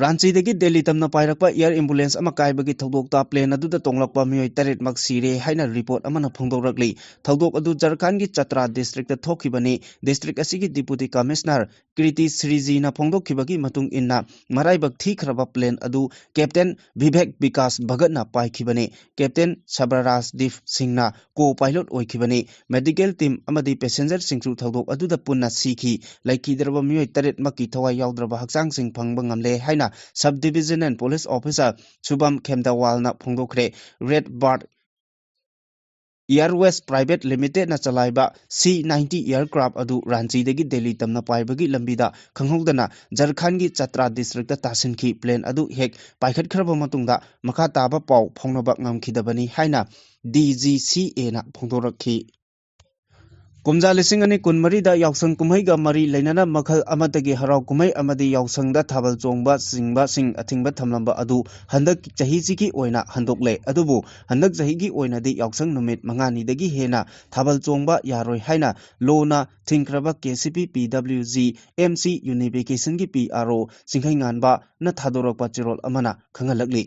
ꯔꯥꯟꯆꯤꯗꯒꯤ ꯗꯦꯜꯂꯤ ꯇꯝꯅ ꯄꯥꯏꯔꯛꯄ ꯑꯦꯌꯔ ꯑꯦꯝꯕꯨꯂꯦꯟꯁ ꯑꯃ ꯀꯥꯏꯕꯒꯤ ꯊꯧꯗꯣꯛꯇ ꯄ꯭ꯂꯦꯟ ꯑꯗꯨꯗ ꯇꯣꯡꯂꯛꯄ ꯃꯤꯑꯣꯏ ꯇꯔꯦꯠꯃꯛ ꯁꯤꯔꯦ ꯍꯥꯏꯅ ꯔꯤꯄꯣꯔꯠ ꯑꯃꯅ ꯐꯣꯡꯗꯣꯔꯛꯂꯤ꯫ ꯊꯧꯗꯣꯛ ꯑꯗꯨ ꯖꯔꯈꯥꯟꯒꯤ ꯆꯇ꯭ꯔꯥ ꯗꯤꯁꯇ꯭ꯔꯤꯛꯇ ꯊꯣꯛꯈꯤꯕꯅꯤ꯫ ꯗꯤꯁꯇ꯭ꯔꯤꯛ ꯑꯁꯤꯒꯤ ꯗꯤꯄꯨꯇꯤ ꯀꯃꯤꯁꯅꯔ ꯀ꯭ꯔꯤꯇꯤ ꯁ꯭ꯔꯤꯖꯤꯅ ꯐꯣꯡꯗꯣꯛꯈꯤꯕꯒꯤ ꯃꯇꯨꯡ ꯏꯟꯅ, ꯃꯔꯥꯏꯕꯛ ꯊꯤꯈ꯭ꯔꯕ ꯄ꯭ꯂꯦꯟ ꯑꯗꯨ ꯀꯦꯞꯇꯦꯟ ꯚꯤꯚꯦꯛ ꯕꯤꯀꯥꯁ ꯚꯒꯠꯅ ꯄꯥꯏꯈꯤꯕꯅꯤ꯫ ꯀꯦꯞꯇꯦꯟ ꯁꯕꯔꯥꯖꯗꯤꯞ ꯁꯤꯡꯅ ꯀꯣ ꯄꯥꯏꯂꯣꯠ ꯑꯣꯏꯈꯤꯕꯅꯤ꯫ ꯃꯦꯗꯤꯀꯦꯜ ꯇꯤꯝ ꯑꯃꯗꯤ ꯄꯦꯁꯦꯟꯖꯔꯁꯤꯡꯁꯨ ꯊꯧꯗꯣꯛ ꯑꯗꯨꯗ ꯄꯨꯟꯅ ꯁꯤꯈꯤ꯫ ꯂꯩꯈꯤꯗ꯭ꯔꯕ ꯃꯤꯑꯣꯏ ꯇꯔꯦꯠꯃꯛꯀꯤ ꯊꯋꯥꯏ ꯌꯥꯎꯗ꯭ꯔꯕ ꯍꯛꯆꯥꯡꯁꯤꯡ ꯐꯪꯕ ꯉꯝꯂꯦ ꯍꯥꯏꯅ ꯁꯕ ꯗꯤꯕꯤꯖꯅꯦꯜ ꯄꯨꯂꯤꯁ ꯑꯣꯐꯤꯁꯥꯔ ꯁꯨꯕꯝ ꯈꯦꯝꯗꯥꯋꯥꯜꯅ ꯐꯣꯡꯗꯣꯛꯈ꯭ꯔꯦ꯫ ꯔꯦꯗ ꯕꯥꯔꯗ ꯑꯦꯌꯔꯋꯦꯁ ꯄ꯭ꯔꯥꯏꯚꯦꯠ ꯂꯤꯃꯤꯇꯦꯗꯅ ꯆꯂꯥꯏꯕ ꯁꯤ ꯅꯥꯏꯟꯇꯤ ꯑꯦꯌꯔꯀ꯭ꯔꯥꯐ ꯑꯗꯨ ꯔꯥꯟꯆꯤꯗꯒꯤ ꯗꯦꯜꯂꯤ ꯇꯝꯅ ꯄꯥꯏꯕꯒꯤ ꯂꯝꯕꯤꯗ ꯈꯪꯍꯧꯗꯅ ꯖꯔꯈꯥꯟꯒꯤ ꯆꯇ꯭ꯔꯥ ꯗꯤꯁꯇ꯭ꯔꯤꯛꯇ ꯇꯥꯁꯤꯟꯈꯤ꯫ ꯄ꯭ꯂꯦꯟ ꯑꯗꯨ ꯍꯦꯛ ꯄꯥꯏꯈꯠꯈ꯭ꯔꯕ ꯃꯇꯨꯡꯗ ꯃꯈꯥ ꯇꯥꯕ ꯄꯥꯎ ꯐꯥꯎꯅꯕ ꯉꯝꯈꯤꯗꯕꯅꯤ ꯍꯥꯏꯅ ꯗꯤ ꯖꯤ ꯁꯤ ꯑꯦꯅ ꯐꯣꯡꯗꯣꯔꯛꯈꯤ꯫ ꯀꯨꯝꯖꯥ ꯂꯤꯁꯤꯡ ꯑꯅꯤ ꯀꯨꯟꯃꯔꯤꯗ ꯌꯥꯎꯁꯪ ꯀꯨꯝꯍꯩꯒ ꯃꯔꯤ ꯂꯩꯅꯅ ꯃꯈꯜ ꯑꯃꯠꯇꯒꯤ ꯍꯔꯥꯎ ꯀꯨꯝꯍꯩ ꯑꯃꯗꯤ ꯌꯥꯎꯁꯪꯗ ꯊꯥꯕꯜ ꯆꯣꯡꯕ ꯆꯤꯡꯕꯁꯤꯡ ꯑꯊꯤꯡꯕ ꯊꯝꯂꯝꯕ ꯑꯗꯨ ꯍꯟꯗꯛ ꯆꯍꯤꯁꯤꯒꯤ ꯑꯣꯏꯅ ꯍꯟꯗꯣꯛꯂꯦ꯫ ꯑꯗꯨꯕꯨ ꯍꯟꯗꯛ ꯆꯍꯤꯒꯤ ꯑꯣꯏꯅꯗꯤ ꯌꯥꯎꯁꯪ ꯅꯨꯃꯤꯠ ꯃꯉꯥꯅꯤꯗꯒꯤ ꯍꯦꯟꯅ ꯊꯥꯕꯜ ꯆꯣꯡꯕ ꯌꯥꯔꯣꯏ ꯍꯥꯏꯅ ꯂꯣꯅ ꯊꯤꯡꯈ꯭ꯔꯕ K C P, P W G, M C ꯌꯨꯅꯤꯐꯤꯀꯦꯁꯟꯒꯤ ꯄꯤ ꯑꯥꯔ ꯑꯣ ꯆꯤꯡꯈꯩꯉꯥꯟꯕꯅ ꯊꯥꯗꯣꯔꯛꯄ ꯆꯦꯔꯣꯜ ꯑꯃꯅ ꯈꯪꯍꯜꯂꯛꯂꯤ꯫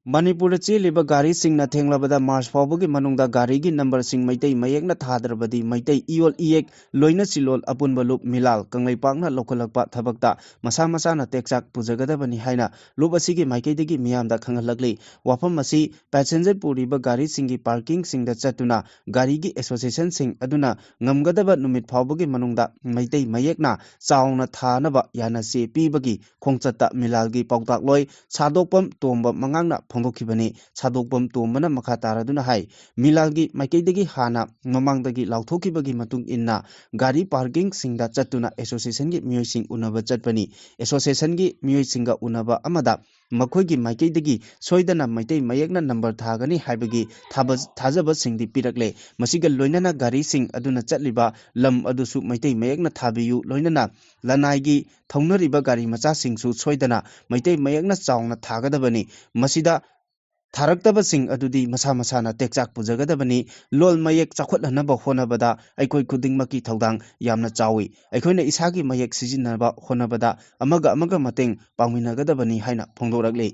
ꯃꯅꯤꯄꯨꯔꯗ ꯆꯦꯜꯂꯤꯕ ꯒꯥꯔꯤꯁꯤꯡꯅ ꯊꯦꯡꯂꯕꯗ ꯃꯥꯔꯆ ꯐꯥꯎꯕꯒꯤ ꯃꯅꯨꯡꯗ ꯒꯥꯔꯤꯒꯤ ꯅꯝꯕꯔꯁꯤꯡ ꯃꯩꯇꯩ ꯃꯌꯦꯛꯅ ꯊꯥꯗ꯭ꯔꯕꯗꯤ ꯃꯩꯇꯩ ꯏꯌꯣꯜ ꯏꯌꯦꯛ, ꯂꯣꯏꯅ ꯁꯤꯂꯣꯜ, ꯑꯄꯨꯟꯕ ꯂꯨꯞ, ꯃꯤꯂꯥꯜ ꯀꯪꯂꯩꯄꯥꯛꯅ ꯂꯧꯈꯠꯂꯛꯄ ꯊꯕꯛꯇ ꯃꯁꯥ ꯃꯁꯥꯅ ꯇꯦꯛꯆꯥꯛ ꯄꯨꯖꯒꯗꯕꯅꯤ ꯍꯥꯏꯅ ꯂꯨꯞ ꯑꯁꯤꯒꯤ ꯃꯥꯏꯀꯩꯗꯒꯤ ꯃꯤꯌꯥꯝꯗ ꯈꯪꯍꯜꯂꯛꯂꯤ꯫ ꯋꯥꯐꯝ ꯑꯁꯤ ꯄꯦꯁꯦꯟꯖꯔ ꯄꯨꯔꯤꯕ ꯒꯥꯔꯤꯁꯤꯡꯒꯤ ꯄꯥꯔꯀꯤꯡꯁꯤꯡꯗ ꯆꯠꯇꯨꯅ ꯒꯥꯔꯤꯒꯤ ꯑꯦꯁꯣꯁꯤꯌꯦꯁꯟꯁꯤꯡ ꯑꯗꯨꯅ ꯉꯝꯒꯗꯕ ꯅꯨꯃꯤꯠ ꯐꯥꯎꯕꯒꯤ ꯃꯅꯨꯡꯗ ꯃꯩꯇꯩ ꯃꯌꯦꯛꯅ ꯆꯥꯎꯅ ꯊꯥꯅꯕ ꯌꯥꯅꯁꯦ ꯄꯤꯕꯒꯤ ꯈꯣꯡꯆꯠꯇ ꯃꯤꯂꯥꯜꯒꯤ ꯄꯥꯎꯇꯥꯛꯂꯣꯏ ꯁꯥꯗꯣꯛꯄꯝ ꯇꯣꯝꯕ ꯃꯉꯥꯡꯅ ꯐꯣꯡꯗꯣꯛꯈꯤꯕꯅꯤ꯫ ꯁꯥꯗꯣꯛꯄꯝ ꯇꯣꯝꯕꯅ ꯃꯈꯥ ꯇꯥꯔꯗꯨꯅ ꯍꯥꯏ, ꯃꯤꯂꯥꯜꯒꯤ ꯃꯥꯏꯀꯩꯗꯒꯤ ꯍꯥꯟꯅ ꯃꯃꯥꯡꯗꯒꯤ ꯂꯥꯎꯊꯣꯛꯈꯤꯕꯒꯤ ꯃꯇꯨꯡ ꯏꯟꯅ ꯒꯥꯔꯤ ꯄꯥꯔꯀꯤꯡꯁꯤꯡꯗ ꯆꯠꯇꯨꯅ ꯑꯦꯁꯣꯁꯤꯌꯦꯁꯟꯒꯤ ꯃꯤꯑꯣꯏꯁꯤꯡ ꯎꯅꯕ ꯆꯠꯄꯅꯤ꯫ ꯑꯦꯁꯣꯁꯤꯌꯦꯁꯟꯒꯤ ꯃꯤꯑꯣꯏꯁꯤꯡꯒ ꯎꯅꯕ ꯑꯃꯗ ꯃꯈꯣꯏꯒꯤ ꯃꯥꯏꯀꯩꯗꯒꯤ ꯁꯣꯏꯗꯅ ꯃꯩꯇꯩ ꯃꯌꯦꯛꯅ ꯅꯝꯕꯔ ꯊꯥꯒꯅꯤ ꯍꯥꯏꯕꯒꯤ ꯊꯥꯕ-, ꯊꯥꯖꯕꯁꯤꯡꯗꯤ ꯄꯤꯔꯛꯂꯦ꯫ ꯃꯁꯤꯒ ꯂꯣꯏꯅꯅ ꯒꯥꯔꯤꯁꯤꯡ ꯑꯗꯨꯅ ꯆꯠꯂꯤꯕ ꯂꯝ ꯑꯗꯨꯁꯨ ꯃꯩꯇꯩ ꯃꯌꯦꯛꯅ ꯊꯥꯕꯤꯌꯨ, ꯂꯣꯏꯅꯅ ꯂꯅꯥꯏꯒꯤ ꯊꯧꯅꯔꯤꯕ ꯒꯥꯔꯤ ꯃꯆꯥꯁꯤꯡꯁꯨ ꯁꯣꯏꯗꯅ ꯃꯩꯇꯩ ꯃꯌꯦꯛꯅ ꯆꯥꯎꯅ ꯊꯥꯒꯗꯕꯅꯤ꯫ ꯃꯁꯤꯗ ꯊꯥꯔꯛꯇꯕꯁꯤꯡ ꯑꯗꯨꯗꯤ ꯃꯁꯥ ꯃꯁꯥꯅ ꯇꯦꯛꯆꯥꯛ ꯄꯨꯖꯒꯗꯕꯅꯤ꯫ ꯂꯣꯜ ꯃꯌꯦꯛ ꯆꯥꯎꯈꯠꯍꯟꯅꯕ ꯍꯣꯠꯅꯕꯗ ꯑꯩꯈꯣꯏ ꯈꯨꯗꯤꯡꯃꯛꯀꯤ ꯊꯧꯗꯥꯡ ꯌꯥꯝꯅ ꯆꯥꯎꯏ꯫ ꯑꯩꯈꯣꯏꯅ ꯏꯁꯥꯒꯤ ꯃꯌꯦꯛ ꯁꯤꯖꯤꯟꯅꯕ ꯍꯣꯠꯅꯕꯗ ꯑꯃꯒ ꯑꯃꯒ ꯃꯇꯦꯡ ꯄꯥꯡꯃꯤꯟꯅꯒꯗꯕꯅꯤ ꯍꯥꯏꯅ ꯐꯣꯡꯗꯣꯔꯛꯂꯤ꯫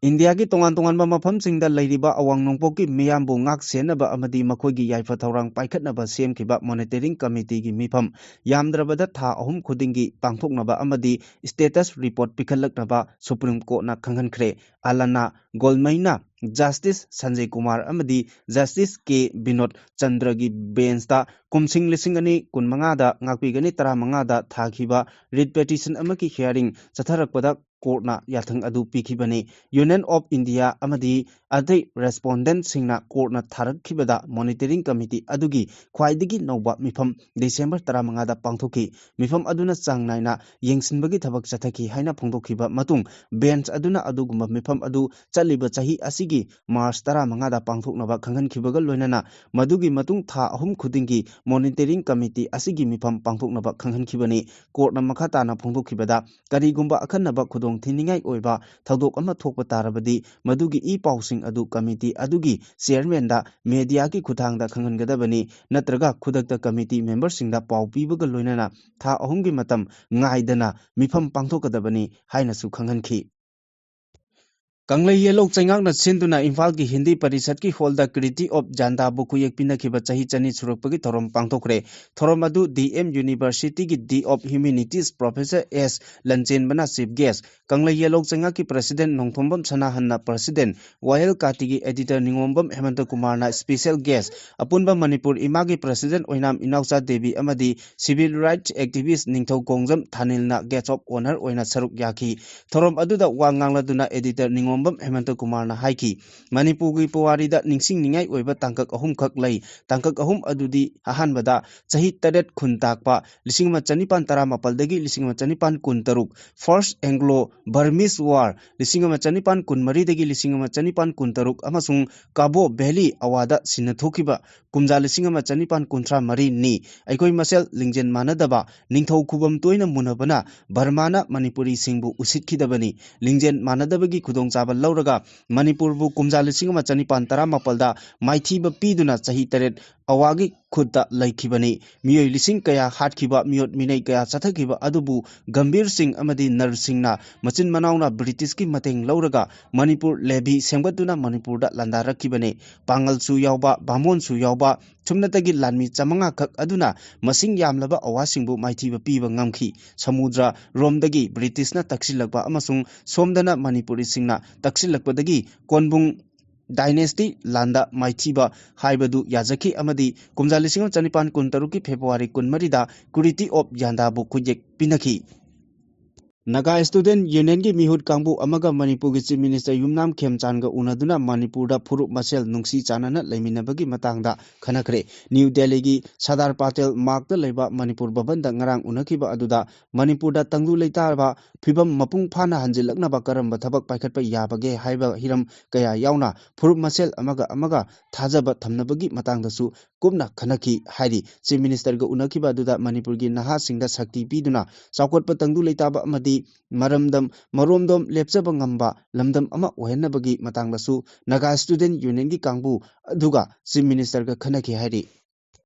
ꯏꯟꯗꯤꯌꯥꯒꯤ ꯇꯣꯉꯥꯟ ꯇꯣꯉꯥꯟꯕ ꯃꯐꯝꯁꯤꯡꯗ ꯂꯩꯔꯤꯕ ꯑꯋꯥꯡ ꯅꯣꯡꯄꯣꯛꯀꯤ ꯃꯤꯌꯥꯝꯕꯨ ꯉꯥꯛ ꯁꯦꯟꯅꯕ ꯑꯃꯗꯤ ꯃꯈꯣꯏꯒꯤ ꯌꯥꯏꯐ ꯊꯧꯔꯥꯡ ꯄꯥꯏꯈꯠꯅꯕ ꯁꯦꯝꯈꯤꯕ ꯃꯣꯅꯤꯇꯔꯤꯡ ꯀꯃꯤꯇꯤꯒꯤ ꯃꯤꯐꯝ ꯌꯥꯝꯗ꯭ꯔꯕꯗ ꯊꯥ ꯑꯍꯨꯝ ꯈꯨꯗꯤꯡꯒꯤ ꯄꯥꯡꯊꯣꯛꯅꯕ ꯑꯃꯗꯤ ꯁ꯭ꯇꯦꯇꯁ ꯔꯤꯄꯣꯔꯠ ꯄꯤꯈꯠꯂꯛꯅꯕ ꯁꯨꯄ꯭ꯔꯤꯝ ꯀꯣꯔꯠꯅ ꯈꯪꯍꯟꯈ꯭ꯔꯦ꯫ ꯑꯂꯥꯅꯥ ꯒꯣꯜꯃꯩꯅ ꯖꯁꯇꯤꯁ ꯁꯟꯖꯌ ꯀꯨꯃꯥꯔ ꯑꯃꯗꯤ ꯖꯁꯇꯤꯁ ꯀꯦ ꯕꯤꯅꯣꯗ ꯆꯟꯗ꯭ꯔꯒꯤ ꯕꯦꯟꯁꯇ ꯀꯨꯝꯁꯤꯡ ꯂꯤꯁꯤꯡ ꯑꯅꯤ ꯀꯨꯟꯃꯉꯥꯗ ꯉꯥꯛꯄꯤꯒꯅꯤ ꯇꯔꯥꯃꯉꯥꯗ ꯊꯥꯈꯤꯕ ꯔꯤꯠ ꯄꯦꯇꯤꯁꯟ ꯑꯃꯒꯤ ꯍꯤꯌꯥꯔꯤꯡ ꯆꯠꯊꯔꯛꯄꯗ ꯀꯣꯔꯠꯅ ꯌꯥꯊꯪ ꯑꯗꯨ ꯄꯤꯈꯤꯕꯅꯤ꯫ ꯌꯨꯅꯤꯌꯟ ꯑꯣꯐ ꯏꯟꯗꯤꯌꯥ ꯑꯃꯗꯤ ꯑꯇꯩ ꯔꯦꯁꯄꯣꯟꯗꯦꯟꯠꯁꯤꯡꯅ ꯀꯣꯔꯠꯅ ꯊꯥꯔꯛꯈꯤꯕꯗ ꯃꯣꯅꯤꯇꯔꯤꯡ ꯀꯃꯤꯇꯤ ꯑꯗꯨꯒꯤ ꯈ꯭ꯋꯥꯏꯗꯒꯤ ꯅꯧꯕ ꯃꯤꯐꯝ ꯗꯤꯁꯦꯝꯕꯔ ꯇꯔꯥꯃꯉꯥꯗ ꯄꯥꯡꯊꯣꯛꯈꯤ꯫ ꯃꯤꯐꯝ ꯑꯗꯨꯅ ꯆꯥꯡ ꯅꯥꯏꯅ ꯌꯦꯡꯁꯤꯟꯕꯒꯤ ꯊꯕꯛ ꯆꯠꯊꯈꯤ ꯍꯥꯏꯅ ꯐꯣꯡꯗꯣꯛꯈꯤꯕ ꯃꯇꯨꯡ, ꯕꯦꯟꯆ ꯑꯗꯨꯅ ꯑꯗꯨꯒꯨꯝꯕ ꯃꯤꯐꯝ ꯑꯗꯨ ꯆꯠꯂꯤꯕ ꯆꯍꯤ ꯑꯁꯤꯒꯤ ꯃꯥꯔꯆ ꯇꯔꯥꯃꯉꯥꯗ ꯄꯥꯡꯊꯣꯛꯅꯕ ꯈꯪꯍꯟꯈꯤꯕꯒ ꯂꯣꯏꯅꯅ ꯃꯗꯨꯒꯤ ꯃꯇꯨꯡ ꯊꯥ ꯑꯍꯨꯝ ꯈꯨꯗꯤꯡꯒꯤ ꯃꯣꯅꯤꯇꯔꯤꯡ ꯀꯃꯤꯇꯤ ꯑꯁꯤꯒꯤ ꯃꯤꯐꯝ ꯄꯥꯡꯊꯣꯛꯅꯕ ꯈꯪꯍꯟꯈꯤꯕꯅꯤ꯫ ꯀꯣꯔꯠꯅ ꯃꯈꯥ ꯇꯥꯅ ꯐꯣꯡꯗꯣꯛꯈꯤꯕꯗ, ꯀꯔꯤꯒꯨꯝꯕ ꯑꯈꯟꯅꯕ ꯈꯨꯗꯣꯡꯊꯤꯅꯤꯡꯉꯥꯏ ꯑꯣꯏꯕ ꯊꯧꯗꯣꯛ ꯑꯃ ꯊꯣꯛꯄ ꯇꯥꯔꯕꯗꯤ, ꯃꯗꯨꯒꯤ ꯏ ꯄꯥꯎꯁꯤꯡ ꯑꯗꯨ ꯀꯃꯤꯇꯤ ꯑꯗꯨꯒꯤ ꯆꯦꯌꯔꯃꯦꯟꯗ ꯃꯦꯗꯤꯌꯥꯒꯤ ꯈꯨꯠꯊꯥꯡꯗ ꯈꯪꯍꯟꯒꯗꯕꯅꯤ, ꯅꯠꯇ꯭ꯔꯒ ꯈꯨꯗꯛꯇ ꯀꯃꯤꯇꯤ ꯃꯦꯝꯕꯔꯁꯤꯡꯗ ꯄꯥꯎ ꯄꯤꯕꯒ ꯂꯣꯏꯅꯅ ꯊꯥ ꯑꯍꯨꯝꯒꯤ ꯃꯇꯝ ꯉꯥꯏꯗꯅ ꯃꯤꯐꯝ ꯄꯥꯡꯊꯣꯛꯀꯗꯕꯅꯤ ꯍꯥꯏꯅꯁꯨ ꯈꯪꯍꯟꯈꯤ꯫ ꯀꯪꯂꯩ ꯌꯦꯂꯣꯡ ꯆꯩꯉꯥꯛꯅ ꯁꯤꯟꯗꯨꯅ ꯏꯝꯐꯥꯜꯒꯤ ꯍꯤꯟꯗꯤ ꯄꯔꯤꯁꯠꯀꯤ ꯍꯣꯜꯗ ꯀ꯭ꯔꯤꯇꯤ ꯑꯣꯐ ꯖꯥꯟꯗꯥꯕꯨ ꯈꯨꯌꯦꯛ ꯄꯤꯅꯈꯤꯕ ꯆꯍꯤ ꯆꯅꯤ ꯁꯨꯔꯛꯄꯒꯤ ꯊꯧꯔꯝ ꯄꯥꯡꯊꯣꯛꯈ꯭ꯔꯦ꯫ ꯊꯧꯔꯝ ꯑꯗꯨ ꯗꯤ ꯑꯦꯝ ꯌꯨꯅꯤꯚꯔꯁꯤꯇꯤꯒꯤ ꯗꯤ ꯑꯣꯐ ꯍ꯭ꯌꯨꯃꯦꯅꯤꯇꯤꯁ ꯄ꯭ꯔꯣꯐꯦꯁꯔ ꯑꯦꯁ ꯂꯟꯆꯦꯟꯕꯅ ꯆꯤꯐ ꯒꯦꯁ, ꯀꯪꯂꯩ ꯌꯦꯂꯣꯡ ꯆꯩꯉꯥꯛꯀꯤ ꯄ꯭ꯔꯁꯤꯗꯦꯟ ꯅꯣꯡꯊꯣꯝꯕꯝ ꯁꯅꯥꯍꯟꯅ ꯄ꯭ꯔꯁꯤꯗꯦꯟ, ꯋꯥꯌꯦꯜ ꯀꯥꯇꯤꯒꯤ ꯑꯦꯗꯤꯇꯔ ꯅꯤꯉꯣꯝꯕꯝ ꯍꯦꯃꯟꯇ ꯀꯨꯃꯥꯔꯅ ꯁ꯭ꯄꯦꯁꯦꯜ ꯒꯦꯁ, ꯑꯄꯨꯟꯕ ꯃꯅꯤꯄꯨꯔ ꯏꯃꯥꯒꯤ ꯄ꯭ꯔꯁꯤꯗꯦꯟ ꯑꯣꯏꯅꯥꯝ ꯏꯅꯥꯎꯆꯥ ꯗꯦꯕꯤ ꯑꯃꯗꯤ ꯁꯤꯚꯤꯜ ꯔꯥꯏꯠꯁ ꯑꯦꯛꯇꯤꯚꯤꯁ꯭ꯠ ꯅꯤꯡꯊꯧ ꯀꯣꯡꯖꯝ ꯊꯥꯅꯤꯜꯅ ꯒꯦꯁ ꯑꯣꯐ ꯑꯣꯅꯔ ꯑꯣꯏꯅ ꯁꯔꯨꯛ ꯌꯥꯈꯤ꯫ ꯊꯧꯔꯝ ꯑꯗꯨꯗ ꯋꯥ ꯉꯥꯡꯂꯗꯨꯅ ꯑꯦꯗꯤꯇꯔ ꯅꯤꯉꯣꯝꯕꯝ ꯍꯦꯃꯟꯇ ꯀꯨꯃꯥꯔꯅ ꯍꯥꯏꯈꯤ, ꯃꯅꯤꯄꯨꯔꯒꯤ ꯄꯨꯋꯥꯔꯤꯗ ꯅꯤꯡꯁꯤꯡꯅꯤꯡꯉꯥꯏ ꯑꯣꯏꯕ ꯇꯥꯡꯀꯛ ꯑꯍꯨꯝꯈꯛ ꯂꯩ꯫ ꯇꯥꯡꯀꯛ ꯑꯍꯨꯝ ꯑꯗꯨꯗꯤ, ꯑꯍꯥꯟꯕꯗ, ꯆꯍꯤ ꯇꯔꯦꯠ ꯈꯨꯟ ꯇꯥꯛꯄ, ꯂꯤꯁꯤꯡ ꯑꯃ ꯆꯅꯤꯄꯥꯟ ꯇꯔꯥꯃꯥꯄꯜꯗꯒꯤ ꯂꯤꯁꯤꯡ ꯑꯃ ꯆꯅꯤꯄꯥꯟ ꯀꯨꯟꯇꯔꯨꯛ, First Anglo Burmese War, ꯂꯤꯁꯤꯡ ꯑꯃ ꯆꯅꯤꯄꯥꯟ ꯀꯨꯟꯃꯔꯤꯗꯒꯤ ꯂꯤꯁꯤꯡ ꯑꯃ ꯆꯅꯤꯄꯥꯟ ꯀꯨꯟꯇꯔꯨꯛ, ꯑꯃꯁꯨꯡ ꯀꯥꯕꯣ ꯚꯦꯂꯤ ꯑꯋꯥꯗ ꯁꯤꯟꯅ ꯊꯣꯛꯈꯤꯕ ꯀꯨꯝꯖꯥ ꯂꯤꯁꯤꯡ ꯑꯃ ꯆꯅꯤꯄꯥꯟ ꯀꯨꯟꯊ꯭ꯔꯥ ꯃꯔꯤꯅꯤ꯫ ꯑꯩꯈꯣꯏ ꯃꯁꯦꯜ ꯂꯤꯡꯖꯦꯜ ꯃꯥꯟꯅꯗꯕ, ꯅꯤꯡꯊꯧ ꯈꯨꯕꯝ ꯇꯣꯏꯅ ꯃꯨꯟꯅꯕꯅ ꯕꯔꯃꯥꯅ ꯃꯅꯤꯄꯨꯔꯤꯁꯤꯡꯕꯨ ꯎꯁꯤꯠꯈꯤꯗꯕꯅꯤ꯫ ꯂꯤꯡꯖꯦꯜ ꯃꯥꯟꯅꯗꯕꯒꯤ ꯈꯨꯗꯣꯡꯆꯥꯕ ꯂꯧꯔꯒ ꯃꯅꯤꯄꯨꯔꯕꯨ ꯀꯨꯝꯖꯥ ꯂꯤꯁꯤꯡ ꯑꯃ ꯆꯅꯤꯄꯥꯟ ꯇꯔꯥꯃꯥꯄꯜꯗ ꯃꯥꯏꯊꯤꯕ ꯄꯤꯗꯨꯅ ꯆꯍꯤ ꯇꯔꯦꯠ ꯑꯋꯥꯒꯤ ꯈꯨꯠꯇ ꯂꯩꯈꯤꯕꯅꯤ꯫ ꯃꯤꯑꯣꯏ ꯂꯤꯁꯤꯡ ꯀꯌꯥ ꯍꯥꯠꯈꯤꯕ, ꯃꯤꯑꯣꯠ ꯃꯤꯅꯩ ꯀꯌꯥ ꯆꯠꯊꯈꯤꯕ ꯑꯗꯨꯕꯨ ꯒꯝꯚꯤꯔ ꯁꯤꯡ ꯑꯃꯗꯤ ꯅꯔ ꯁꯤꯡꯅ ꯃꯆꯤꯟ ꯃꯅꯥꯎꯅ ꯕ꯭ꯔꯤꯇꯤꯁꯀꯤ ꯃꯇꯦꯡ ꯂꯧꯔꯒ ꯃꯅꯤꯄꯨꯔ ꯂꯦꯚꯤ ꯁꯦꯝꯒꯠꯇꯨꯅ ꯃꯅꯤꯄꯨꯔꯗ ꯂꯥꯟꯗꯥꯔꯛꯈꯤꯕꯅꯤ꯫ ꯄꯥꯡꯒꯜꯁꯨ ꯌꯥꯎꯕ, ꯚꯥꯃꯣꯟꯁꯨ ꯌꯥꯎꯕ, ꯁꯨꯞꯅꯇꯒꯤ ꯂꯥꯟꯃꯤ ꯆꯥꯃꯉꯥ ꯈꯛ ꯑꯗꯨꯅ ꯃꯁꯤꯡ ꯌꯥꯝꯂꯕ ꯑꯋꯥꯁꯤꯡꯕꯨ ꯃꯥꯏꯊꯤꯕ ꯄꯤꯕ ꯉꯝꯈꯤ꯫ ꯁꯃꯨꯗ꯭ꯔ ꯔꯣꯝꯗꯒꯤ ꯕ꯭ꯔꯤꯇꯤꯁꯅ ꯇꯛꯁꯤꯜꯂꯛꯄ ꯑꯃꯁꯨꯡ ꯁꯣꯝꯗꯅ ꯃꯅꯤꯄꯨꯔꯤꯁꯤꯡꯅ ꯇꯛꯁꯤꯜꯂꯛꯄꯗꯒꯤ ꯀꯣꯟꯕꯨꯡ ꯗꯥꯏꯅꯦꯁꯇꯤ ꯂꯥꯟꯗ ꯃꯥꯏꯊꯤꯕ ꯍꯥꯏꯕꯗꯨ ꯌꯥꯖꯈꯤ ꯑꯃꯗꯤ ꯀꯨꯝꯖꯥ ꯂꯤꯁꯤꯡ ꯑꯃ ꯆꯅꯤꯄꯥꯟ ꯀꯨꯟꯇꯔꯨꯛꯀꯤ ꯐꯦꯕ꯭ꯔꯨꯋꯥꯔꯤ ꯀꯨꯟꯃꯔꯤꯗ ꯀ꯭ꯔꯤꯇꯤ ꯑꯣꯐ ꯌꯥꯟꯗꯥꯕꯨ ꯈꯨꯠꯌꯦꯛ ꯄꯤꯅꯈꯤ꯫ ꯅꯥꯒꯥ ꯁ꯭ꯇꯨꯗꯦꯟꯠ ꯌꯨꯅꯤꯌꯟꯒꯤ ꯃꯤꯍꯨꯠ ꯀꯥꯡꯕꯨ ꯑꯃꯒ ꯃꯅꯤꯄꯨꯔꯒꯤ ꯆꯤꯐ ꯃꯤꯅꯤꯁꯇꯔ ꯌꯨꯝꯅꯥꯝ ꯈꯦꯝꯆꯥꯟꯒ ꯎꯅꯗꯨꯅ ꯃꯅꯤꯄꯨꯔꯗ ꯐꯨꯔꯨꯞ ꯃꯁꯦꯜ ꯅꯨꯡꯁꯤ ꯆꯥꯟꯅꯅ ꯂꯩꯃꯤꯟꯅꯕꯒꯤ ꯃꯇꯥꯡꯗ ꯈꯟꯅꯈ꯭ꯔꯦ꯫ ꯅ꯭ꯌꯨ ꯗꯦꯜꯂꯤꯒꯤ ꯁꯔꯗꯥꯔ ꯄꯥꯇꯦꯜ ꯃꯥꯔꯛꯇ ꯂꯩꯕ ꯃꯅꯤꯄꯨꯔ ꯚꯕꯟꯗ ꯉꯔꯥꯡ ꯎꯅꯈꯤꯕ ꯑꯗꯨꯗ ꯃꯅꯤꯄꯨꯔꯗ ꯇꯪꯗꯨ ꯂꯩꯇꯥꯕ ꯐꯤꯕꯝ ꯃꯄꯨꯡ ꯐꯥꯅ ꯍꯟꯖꯤꯜꯂꯛꯅꯕ ꯀꯔꯝꯕ ꯊꯕꯛ ꯄꯥꯏꯈꯠꯄ ꯌꯥꯕꯒꯦ ꯍꯥꯏꯕ ꯍꯤꯔꯝ ꯀꯌꯥ ꯌꯥꯎꯅ ꯐꯨꯔꯨꯞ ꯃꯁꯦꯜ ꯑꯃꯒ ꯑꯃꯒ ꯊꯥꯖꯕ ꯊꯝꯅꯕꯒꯤ ꯃꯇꯥꯡꯗꯁꯨ ꯀꯨꯞꯅ ꯈꯟꯅꯈꯤ ꯍꯥꯏꯔꯤ꯫ ꯆꯤꯐ ꯃꯤꯅꯤꯁꯇꯔꯒ ꯎꯅꯈꯤꯕ ꯑꯗꯨꯗ ꯃꯅꯤꯄꯨꯔꯒꯤ ꯅꯍꯥꯁꯤꯡꯗ ꯁꯛꯇꯤ ꯄꯤꯗꯨꯅ ꯆꯥꯎꯈꯠꯄ ꯇꯪꯗꯨ ꯂꯩꯇꯥꯕ ꯑꯃꯗꯤ ꯃꯔꯝꯗꯝ ꯃꯔꯣꯝꯗꯣꯝ ꯂꯦꯞꯆꯕ ꯉꯝꯕ ꯂꯝꯗꯝ ꯑꯃ ꯑꯣꯏꯍꯟꯅꯕꯒꯤ ꯃꯇꯥꯡꯗꯁꯨ ꯅꯥꯒꯥ ꯁ꯭ꯇꯨꯗꯦꯟꯠ ꯌꯨꯅꯤꯌꯟꯒꯤ ꯀꯥꯡꯕꯨ ꯑꯗꯨꯒ ꯆꯤꯐ ꯃꯤꯅꯤꯁꯇꯔꯒ ꯈꯟꯅꯈꯤ ꯍꯥꯏꯔꯤ꯫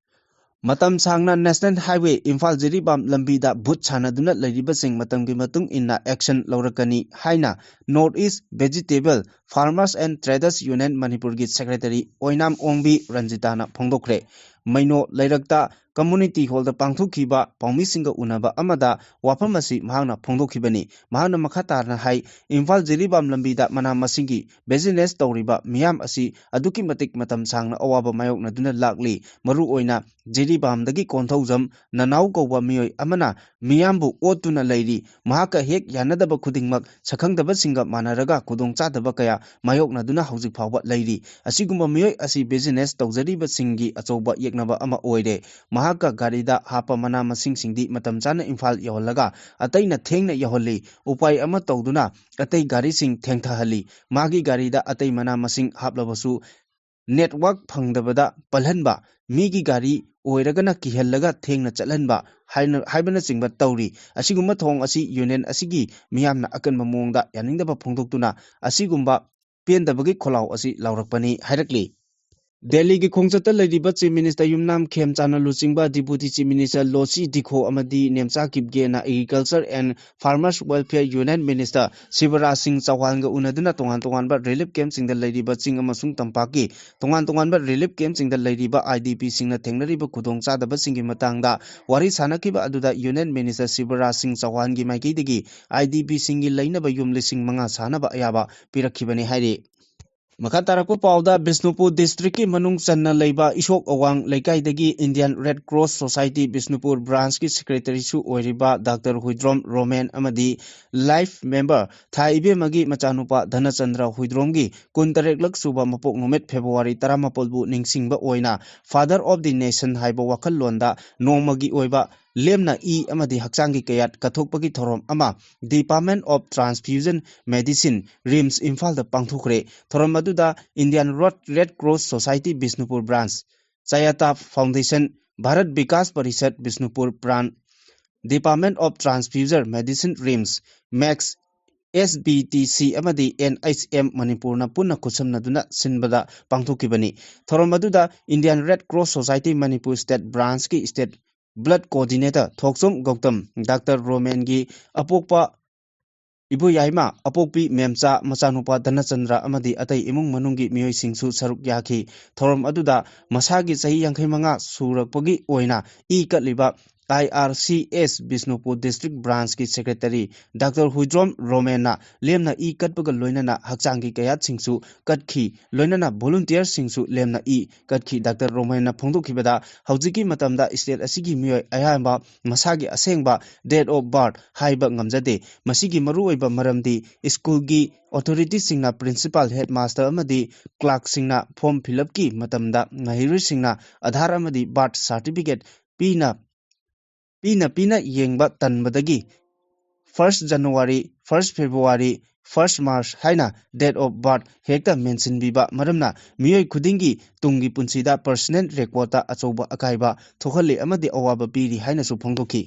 ꯃꯇꯝ ꯁꯥꯡꯅ National Highway ꯏꯝꯐꯥꯜ ꯖꯤꯔꯤꯕꯥꯝ ꯂꯝꯕꯤꯗ ꯚꯨꯠ ꯁꯥꯟꯅꯗꯨꯅ ꯂꯩꯔꯤꯕꯁꯤꯡ ꯃꯇꯝꯒꯤ ꯃꯇꯨꯡ ꯏꯟꯅ action ꯂꯧꯔꯛꯀꯅꯤ ꯍꯥꯏꯅ North East Vegetable Farmers and Traders Union ꯃꯅꯤꯄꯨꯔꯒꯤ secretary ꯑꯣꯏꯅꯥꯝ ꯑꯣꯡꯕꯤ ꯔꯟꯖꯤꯇꯥꯅ ꯐꯣꯡꯗꯣꯛꯈ꯭ꯔꯦ꯫ ꯃꯩꯅꯣ ꯂꯩꯔꯛꯇ community hallꯗ ꯄꯥꯡꯊꯣꯛꯈꯤꯕ ꯄꯥꯎꯃꯤꯁꯤꯡꯒ ꯎꯅꯕ ꯑꯃꯗ ꯋꯥꯐꯝ ꯑꯁꯤ ꯃꯍꯥꯛꯅ ꯐꯣꯡꯗꯣꯛꯈꯤꯕꯅꯤ꯫ ꯃꯍꯥꯛꯅ ꯃꯈꯥ ꯇꯥꯅ ꯍꯥꯏ, ꯏꯝꯐꯥꯜ ꯖꯤꯔꯤꯕꯥꯝ ꯂꯝꯕꯤꯗ ꯃꯅꯥ ꯃꯁꯤꯡꯒꯤ business ꯇꯧꯔꯤꯕ ꯃꯤꯌꯥꯝ ꯑꯁꯤ ꯑꯗꯨꯛꯀꯤ ꯃꯇꯤꯛ ꯃꯇꯝ ꯁꯥꯡꯅ ꯑꯋꯥꯕ ꯃꯥꯌꯣꯛꯅꯗꯨꯅ ꯂꯥꯛꯂꯤ꯫ ꯃꯔꯨꯑꯣꯏꯅ ꯖꯤꯔꯤꯕꯥꯝꯗꯒꯤ ꯀꯣꯟꯊꯧꯖꯝ ꯅꯅꯥꯎ ꯀꯧꯕ ꯃꯤꯑꯣꯏ ꯑꯃꯅ ꯃꯤꯌꯥꯝꯕꯨ ꯑꯣꯠꯇꯨꯅ ꯂꯩꯔꯤ꯫ ꯃꯍꯥꯛꯀ ꯍꯦꯛ ꯌꯥꯅꯗꯕ ꯈꯨꯗꯤꯡꯃꯛ ꯁꯛꯈꯪꯗꯕꯁꯤꯡꯒ ꯃꯥꯟꯅꯔꯒ ꯈꯨꯗꯣꯡꯆꯥꯗꯕ ꯀꯌꯥ ꯃꯥꯌꯣꯛꯅꯗꯨꯅ ꯍꯧꯖꯤꯛ ꯐꯥꯎꯕ ꯂꯩꯔꯤ꯫ ꯑꯁꯤꯒꯨꯝꯕ ꯃꯤꯑꯣꯏ ꯑꯁꯤ business ꯇꯧꯖꯔꯤꯕꯁꯤꯡꯒꯤ ꯑꯆꯧꯕ ꯌꯦꯛꯅꯕ ꯑꯃ ꯑꯣꯏꯔꯦ꯫ ꯃꯍꯥꯛꯀ ꯒꯥꯔꯤꯗ ꯍꯥꯞꯄ ꯃꯅꯥ ꯃꯁꯤꯡꯁꯤꯡꯗꯤ ꯃꯇꯝ ꯆꯥꯅ ꯏꯝꯐꯥꯜ ꯌꯧꯍꯜꯂꯒ ꯑꯇꯩꯅ ꯊꯦꯡꯅ ꯌꯧꯍꯜꯂꯤ꯫ ꯎꯄꯥꯏ ꯑꯃ ꯇꯧꯗꯨꯅ ꯑꯇꯩ ꯒꯥꯔꯤꯁꯤꯡ ꯊꯦꯡꯊꯍꯜꯂꯤ꯫ ꯃꯥꯒꯤ ꯒꯥꯔꯤꯗ ꯑꯇꯩ ꯃꯅꯥ ꯃꯁꯤꯡ ꯍꯥꯞꯂꯕꯁꯨ network ꯐꯪꯗꯕꯗ ꯄꯜꯍꯟꯕ, ꯃꯤꯒꯤ ꯒꯥꯔꯤ ꯑꯣꯏꯔꯒꯅ ꯀꯤꯍꯜꯂꯒ ꯊꯦꯡꯅ ꯆꯠꯍꯟꯕ ꯍꯥꯏꯅ, ꯍꯥꯏꯕꯅꯆꯤꯡꯕ ꯇꯧꯔꯤ꯫ ꯑꯁꯤꯒꯨꯝꯕ ꯊꯧꯑꯣꯡ ꯑꯁꯤ union ꯑꯁꯤꯒꯤ ꯃꯤꯌꯥꯝꯅ ꯑꯀꯟꯕ ꯃꯑꯣꯡꯗ ꯌꯥꯅꯤꯡꯗꯕ ꯐꯣꯡꯗꯣꯛꯇꯨꯅ ꯑꯁꯤꯒꯨꯝꯕ ꯄꯦꯟꯗꯕꯒꯤ ꯈꯣꯜꯂꯥꯎ ꯑꯁꯤ ꯂꯥꯎꯔꯛꯄꯅꯤ ꯍꯥꯏꯔꯛꯂꯤ꯫ ꯗꯦꯜꯂꯤꯒꯤ ꯈꯣꯡꯆꯠꯇ ꯂꯩꯔꯤꯕ Chief Minister ꯌꯨꯝꯅꯥꯝ ꯈꯦꯝꯆꯥꯟꯅ ꯂꯨꯆꯤꯡꯕ Deputy Chief Minister ꯂꯣꯁꯤ ꯗꯤꯈꯣ ꯑꯃꯗꯤ Nemcha ꯀꯤꯞꯒꯦꯅ Agriculture and Farmers Welfare Union Minister Shivraj ꯁꯤꯡ ꯆꯧꯍꯥꯟꯒ ꯎꯅꯗꯨꯅ ꯇꯣꯉꯥꯟ ꯇꯣꯉꯥꯟꯕ relief campꯁꯤꯡꯗ ꯂꯩꯔꯤꯕ ꯆꯤꯡ ꯑꯃꯁꯨꯡ ꯇꯝꯄꯥꯛꯀꯤ ꯇꯣꯉꯥꯟ ꯇꯣꯉꯥꯟꯕ relief campꯁꯤꯡꯗ ꯂꯩꯔꯤꯕ IDPꯁꯤꯡꯅ ꯊꯦꯡꯅꯔꯤꯕ ꯈꯨꯗꯣꯡꯆꯥꯗꯕꯁꯤꯡꯒꯤ ꯃꯇꯥꯡꯗ ꯋꯥꯔꯤ ꯁꯥꯟꯅꯈꯤꯕ ꯑꯗꯨꯗ Union Minister ꯁꯤꯕꯔꯥꯖ ꯁꯤꯡ ꯆꯧꯍꯥꯟꯒꯤ ꯃꯥꯏꯀꯩꯗꯒꯤ IDPꯁꯤꯡꯒꯤ ꯂꯩꯅꯕ ꯌꯨꯝ ꯂꯤꯁꯤꯡ ꯃꯉꯥ ꯁꯥꯅꯕ ꯑꯌꯥꯕ ꯄꯤꯔꯛꯈꯤꯕꯅꯤ ꯍꯥꯏꯔꯤ꯫ ꯃꯈꯥ ꯇꯥꯔꯛꯄ ꯄꯥꯎꯗ, ꯕꯤꯁꯅꯨꯄꯨꯔ districtꯀꯤ ꯃꯅꯨꯡ ꯆꯟꯅ ꯂꯩꯕ ꯏꯁꯣꯛ ꯑꯋꯥꯡ ꯂꯩꯀꯥꯏꯗꯒꯤ Indian Red Cross Society Bishnupur branchꯀꯤ secretaryꯁꯨ ꯑꯣꯏꯔꯤꯕ Doctor ꯍꯨꯏꯗ꯭ꯔꯣꯝ ꯔꯣꯃꯦꯟ ꯑꯃꯗꯤ life member ꯊꯥꯏ ꯏꯕꯦꯝꯃꯒꯤ ꯃꯆꯥꯅꯨꯄꯥ ꯙꯅꯆꯟꯗ꯭ꯔ ꯍꯨꯏꯗ꯭ꯔꯣꯝꯒꯤ ꯀꯨꯟꯇꯔꯦꯠꯂꯛ ꯁꯨꯕ ꯃꯄꯣꯛ ꯅꯨꯃꯤꯠ February ꯇꯔꯥꯃꯥꯄꯜꯕꯨ ꯅꯤꯡꯁꯤꯡꯕ ꯑꯣꯏꯅ Father of the Nation ꯍꯥꯏꯕ ꯋꯥꯈꯜꯂꯣꯟꯗ ꯅꯣꯡꯃꯒꯤ ꯑꯣꯏꯕ ꯂꯦꯝꯅ ꯏ ꯑꯃꯗꯤ ꯍꯛꯆꯥꯡꯒꯤ ꯀꯌꯥꯠ ꯀꯠꯊꯣꯛꯄꯒꯤ ꯊꯧꯔꯝ ꯑꯃ Department of Transfusion Medicine, RIMS, ꯏꯝꯐꯥꯜꯗ ꯄꯥꯡꯊꯣꯛꯈ꯭ꯔꯦ꯫ ꯊꯧꯔꯝ ꯑꯗꯨꯗ Indian Red, Red Cross Society Bishnupur branch, Chayata Foundation, Bharat Vikas Parishad Bishnupur branch, Department of Transfusion Medicine, RIMS, Max S B T C ꯑꯃꯗꯤ ꯑꯦꯟ ꯑꯩꯆ ꯑꯦꯝ ꯃꯅꯤꯄꯨꯔꯅ ꯄꯨꯟꯅ ꯈꯨꯠꯁꯝꯅꯗꯨꯅ ꯁꯤꯟꯕꯗ ꯄꯥꯡꯊꯣꯛꯈꯤꯕꯅꯤ꯫ ꯊꯧꯔꯝ ꯑꯗꯨꯗ Indian Red Cross Society Manipur State Branchꯀꯤ State Blood Coordinator ꯊꯣꯛꯆꯣꯝ Gautam, doctor ꯔꯣꯃꯦꯟꯒꯤ ꯑꯄꯣꯛꯄ ꯏꯕꯣꯌꯥꯏꯃ, ꯑꯄꯣꯛꯄꯤ ꯃꯦꯝꯆꯥ, ꯃꯆꯥꯅꯨꯄꯥ ꯙꯅꯆꯟꯗ꯭ꯔ ꯑꯃꯗꯤ ꯑꯇꯩ ꯏꯃꯨꯡ ꯃꯅꯨꯡꯒꯤ ꯃꯤꯑꯣꯏꯁꯤꯡꯁꯨ ꯁꯔꯨꯛ ꯌꯥꯈꯤ꯫ ꯊꯧꯔꯝ ꯑꯗꯨꯗ ꯃꯁꯥꯒꯤ ꯆꯍꯤ ꯌꯥꯡꯈꯩ ꯃꯉꯥ ꯁꯨꯔꯛꯄꯒꯤ ꯑꯣꯏꯅ E ꯀꯠꯂꯤꯕ I R C S Bishnupur District Branchꯀꯤ Secretary ꯗꯥꯛꯇꯔ ꯍꯨꯏꯗ꯭ꯔꯣꯝ ꯔꯣꯃꯦꯟꯅ ꯂꯦꯝꯅ ꯏ ꯀꯠꯄꯒ ꯂꯣꯏꯅꯅ ꯍꯛꯆꯥꯡꯒꯤ ꯀꯌꯥꯠꯁꯤꯡꯁꯨ ꯀꯠꯈꯤ, ꯂꯣꯏꯅꯅ volunteerꯁꯤꯡꯁꯨ ꯂꯦꯝꯅ ꯏ ꯀꯠꯈꯤ꯫ ꯗꯥꯛꯇꯔ ꯔꯣꯃꯦꯟꯅ ꯐꯣꯡꯗꯣꯛꯈꯤꯕꯗ, ꯍꯧꯖꯤꯛꯀꯤ ꯃꯇꯝꯗ state ꯑꯁꯤꯒꯤ ꯃꯤꯑꯣꯏ ꯑꯌꯥꯝꯕ ꯃꯁꯥꯒꯤ ꯑꯁꯦꯡꯕ date of birth ꯍꯥꯏꯕ ꯉꯝꯖꯗꯦ꯫ ꯃꯁꯤꯒꯤ ꯃꯔꯨꯑꯣꯏꯕ ꯃꯔꯝꯗꯤ ꯁ꯭ꯀꯨꯜꯒꯤ authorityꯁꯤꯡꯅ principal, headmaster ꯑꯃꯗꯤ clerkꯁꯤꯡꯅ form fill upꯀꯤ ꯃꯇꯝꯗ ꯃꯍꯩꯔꯣꯏꯁꯤꯡꯅ ꯑꯙꯥꯔ ꯑꯃꯗꯤ birth certificate ꯄꯤꯅ, ꯄꯤꯅ ꯄꯤꯅ ꯌꯦꯡꯕ ꯇꯟꯕꯗꯒꯤ first January, first February, first March ꯍꯥꯏꯅ date of birth ꯍꯦꯛꯇ ꯃꯦꯟꯁꯤꯟꯕꯤꯕ ꯃꯔꯝꯅ ꯃꯤꯑꯣꯏ ꯈꯨꯗꯤꯡꯒꯤ ꯇꯨꯡꯒꯤ ꯄꯨꯟꯁꯤꯗ personal recordꯇ ꯑꯆꯧꯕ ꯑꯀꯥꯏꯕ ꯊꯣꯛꯍꯜꯂꯤ ꯑꯃꯗꯤ ꯑꯋꯥꯕ ꯄꯤꯔꯤ ꯍꯥꯏꯅꯁꯨ ꯐꯣꯡꯗꯣꯛꯈꯤ꯫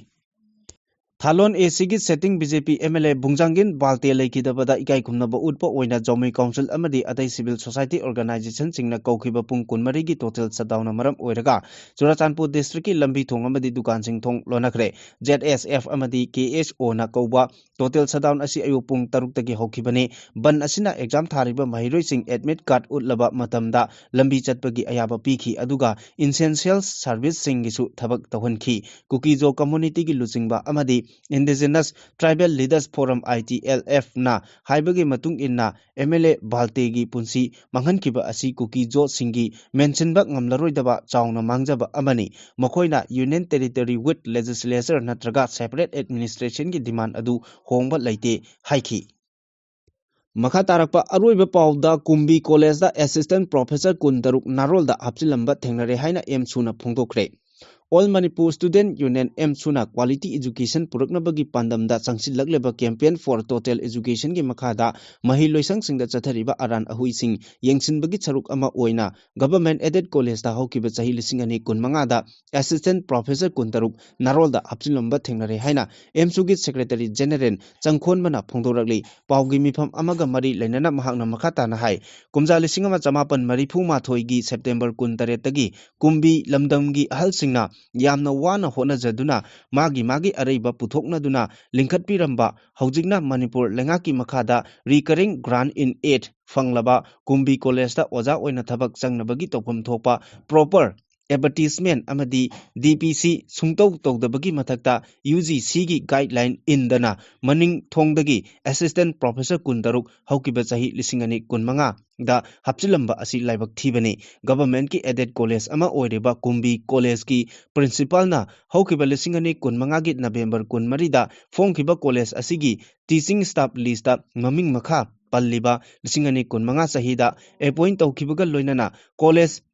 ꯊꯥꯂꯣꯟ ꯑꯦ ꯁꯤꯒꯤ sitting B J P M L A ꯕꯨꯡꯖꯥꯡꯒꯤꯟ Valte ꯂꯩꯈꯤꯗꯕꯗ ꯏꯀꯥꯏ ꯈꯨꯝꯅꯕ ꯎꯠꯄ ꯑꯣꯏꯅ ꯖꯥꯎꯃꯤ council ꯑꯃꯗꯤ ꯑꯇꯩ civil society organisationꯁꯤꯡꯅ ꯀꯧꯈꯤꯕ ꯄꯨꯡ ꯀꯨꯟꯃꯔꯤꯒꯤ total shutdownꯅ ꯃꯔꯝ ꯑꯣꯏꯔꯒ ꯆꯨꯔꯥꯆꯥꯟꯄꯨꯔ districtꯀꯤ ꯂꯝꯕꯤ ꯊꯣꯡ ꯑꯃꯗꯤ ꯗꯨꯀꯥꯟꯁꯤꯡ ꯊꯣꯡ ꯂꯣꯟꯅꯈ꯭ꯔꯦ꯫ Z S F ꯑꯃꯗꯤ K S Oꯅ ꯀꯧꯕ total shutdown ꯑꯁꯤ ꯑꯌꯨꯛ ꯄꯨꯡ ꯇꯔꯨꯛꯇꯒꯤ ꯍꯧꯈꯤꯕꯅꯤ꯫ ꯕꯟ ꯑꯁꯤꯅ exam ꯊꯥꯔꯤꯕ ꯃꯍꯩꯔꯣꯏꯁꯤꯡ admit card ꯎꯠꯂꯕ ꯃꯇꯝꯗ ꯂꯝꯕꯤ ꯆꯠꯄꯒꯤ ꯑꯌꯥꯕ ꯄꯤꯈꯤ, ꯑꯗꯨꯒ essential serviceꯁꯤꯡꯒꯤꯁꯨ ꯊꯕꯛ ꯇꯧꯍꯟꯈꯤ꯫ ꯀꯨꯀꯤꯖꯣ communityꯒꯤ ꯂꯨꯆꯤꯡꯕ ꯑꯃꯗꯤ Indigenous Tribal Leaders Forum, I T L Fꯅ ꯍꯥꯏꯕꯒꯤ ꯃꯇꯨꯡ ꯏꯟꯅ, M L A ꯕꯥꯜꯇꯦꯒꯤ ꯄꯨꯟꯁꯤ ꯃꯥꯡꯍꯟꯈꯤꯕ ꯑꯁꯤ ꯀꯨꯀꯤꯖꯣꯁꯤꯡꯒꯤ ꯃꯦꯟꯁꯤꯟꯕ ꯉꯝꯂꯔꯣꯏꯗꯕ ꯆꯥꯎꯅ ꯃꯥꯡꯖꯕ ꯑꯃꯅꯤ꯫ ꯃꯈꯣꯏꯅ Union Territory with Legislature ꯅꯠꯇ꯭ꯔꯒ separate administrationꯒꯤ demand ꯑꯗꯨ ꯍꯣꯡꯕ ꯂꯩꯇꯦ ꯍꯥꯏꯈꯤ꯫ ꯃꯈꯥ ꯇꯥꯔꯛꯄ ꯑꯔꯣꯏꯕ ꯄꯥꯎꯗ, ꯀꯨꯝꯕꯤ Collegeꯇ assistant professor ꯀꯨꯟꯇꯔꯨꯛ ꯅꯥꯔꯣꯜꯗ ꯍꯥꯞꯆꯤꯜꯂꯝꯕ ꯊꯦꯡꯅꯔꯦ ꯍꯥꯏꯅ AMSUꯅ ꯐꯣꯡꯗꯣꯛꯈ꯭ꯔꯦ꯫ All Manipur Student Union, ꯑꯦꯝꯁꯨꯅ quality education ꯄꯨꯔꯛꯅꯕꯒꯤ ꯄꯥꯟꯗꯝꯗ ꯆꯪꯁꯤꯜꯂꯛꯂꯤꯕ Campaign for Total Educationꯒꯤ ꯃꯈꯥꯗ ꯃꯍꯩ ꯂꯣꯏꯁꯪꯁꯤꯡꯗ ꯆꯠꯊꯔꯤꯕ ꯑꯔꯥꯟ ꯑꯍꯣꯏꯁꯤꯡ ꯌꯦꯡꯁꯤꯟꯕꯒꯤ ꯁꯔꯨꯛ ꯑꯃ ꯑꯣꯏꯅ Government Aided Collegeꯇ ꯍꯧꯈꯤꯕ ꯆꯍꯤ ꯂꯤꯁꯤꯡ ꯑꯅꯤ ꯀꯨꯟꯃꯉꯥꯗ Assistant Professor ꯀꯨꯟꯇꯔꯨꯛ ꯅꯥꯔꯣꯜꯗ ꯍꯥꯞꯆꯤꯜꯂꯝꯕ ꯊꯦꯡꯅꯔꯦ ꯍꯥꯏꯅ ꯑꯦꯝꯁꯨꯒꯤ Secretary General ꯆꯪꯈꯣꯟꯕꯅ ꯐꯣꯡꯗꯣꯔꯛꯂꯤ꯫ ꯄꯥꯎꯒꯤ ꯃꯤꯐꯝ ꯑꯃꯒ ꯃꯔꯤ ꯂꯩꯅꯅ ꯃꯍꯥꯛꯅ ꯃꯈꯥ ꯇꯥꯅ ꯍꯥꯏ, ꯀꯨꯝꯖꯥ ꯂꯤꯁꯤꯡ ꯑꯃ ꯆꯃꯥꯄꯟ ꯃꯔꯤꯐꯨ ꯃꯥꯊꯣꯏꯒꯤ September ꯀꯨꯟꯇꯔꯦꯠꯇꯒꯤ ꯀꯨꯝꯕꯤ ꯂꯝꯗꯝꯒꯤ ꯑꯍꯜꯁꯤꯡꯅ ꯌꯥꯝꯅ ꯋꯥꯅ ꯍꯣꯠꯅꯖꯗꯨꯅ ꯃꯥꯒꯤ ꯃꯥꯒꯤ ꯑꯔꯩꯕ ꯄꯨꯊꯣꯛꯅꯗꯨꯅ ꯂꯤꯡꯈꯠꯄꯤꯔꯝꯕ, ꯍꯧꯖꯤꯛꯅ ꯃꯅꯤꯄꯨꯔ ꯂꯩꯉꯥꯛꯀꯤ ꯃꯈꯥꯗ Recurring Grant in Aid ꯐꯪꯂꯕ ꯀꯨꯝꯕꯤ ꯀꯣꯂꯦꯖꯇ ꯑꯣꯖꯥ ꯑꯣꯏꯅ ꯊꯕꯛ ꯆꯪꯅꯕꯒꯤ ꯇꯧꯐꯝ ꯊꯣꯛꯄ proper advertisement ꯑꯃꯗꯤ ꯗꯤ ꯄꯤ ꯁꯤ ꯁꯨꯡꯇꯧ ꯇꯧꯗꯕꯒꯤ ꯃꯊꯛꯇ ꯌꯨ ꯖꯤ ꯁꯤꯒꯤ guideline ꯏꯟꯗꯅ ꯃꯅꯤꯡ ꯊꯣꯡꯗꯒꯤ Assistant Professor ꯀꯨꯟꯇꯔꯨꯛ ꯍꯧꯈꯤꯕ ꯆꯍꯤ ꯂꯤꯁꯤꯡ ꯑꯅꯤ ꯀꯨꯟꯃꯉꯥꯗ ꯍꯥꯞꯆꯤꯜꯂꯝꯕ ꯑꯁꯤ ꯂꯥꯏꯕꯛ ꯊꯤꯕꯅꯤ꯫ Governmentꯀꯤ aided college ꯑꯃ ꯑꯣꯏꯔꯤꯕ ꯀꯨꯝꯕꯤ ꯀꯣꯂꯦꯖꯀꯤ principalꯅ ꯍꯧꯈꯤꯕ ꯂꯤꯁꯤꯡ ꯑꯅꯤ ꯀꯨꯟꯃꯉꯥꯒꯤ November ꯀꯨꯟꯃꯔꯤꯗ ꯐꯣꯡꯈꯤꯕ ꯀꯣꯂꯦꯖ ꯑꯁꯤꯒꯤ teaching staff listꯇ ꯃꯃꯤꯡ ꯃꯈꯥ ꯄꯜꯂꯤꯕ ꯂꯤꯁꯤꯡ ꯑꯅꯤ ꯀꯨꯟꯃꯉꯥ ꯆꯍꯤꯗ appoint ꯇꯧꯈꯤꯕꯒ ꯂꯣꯏꯅꯅ ꯀꯣꯂꯦꯖ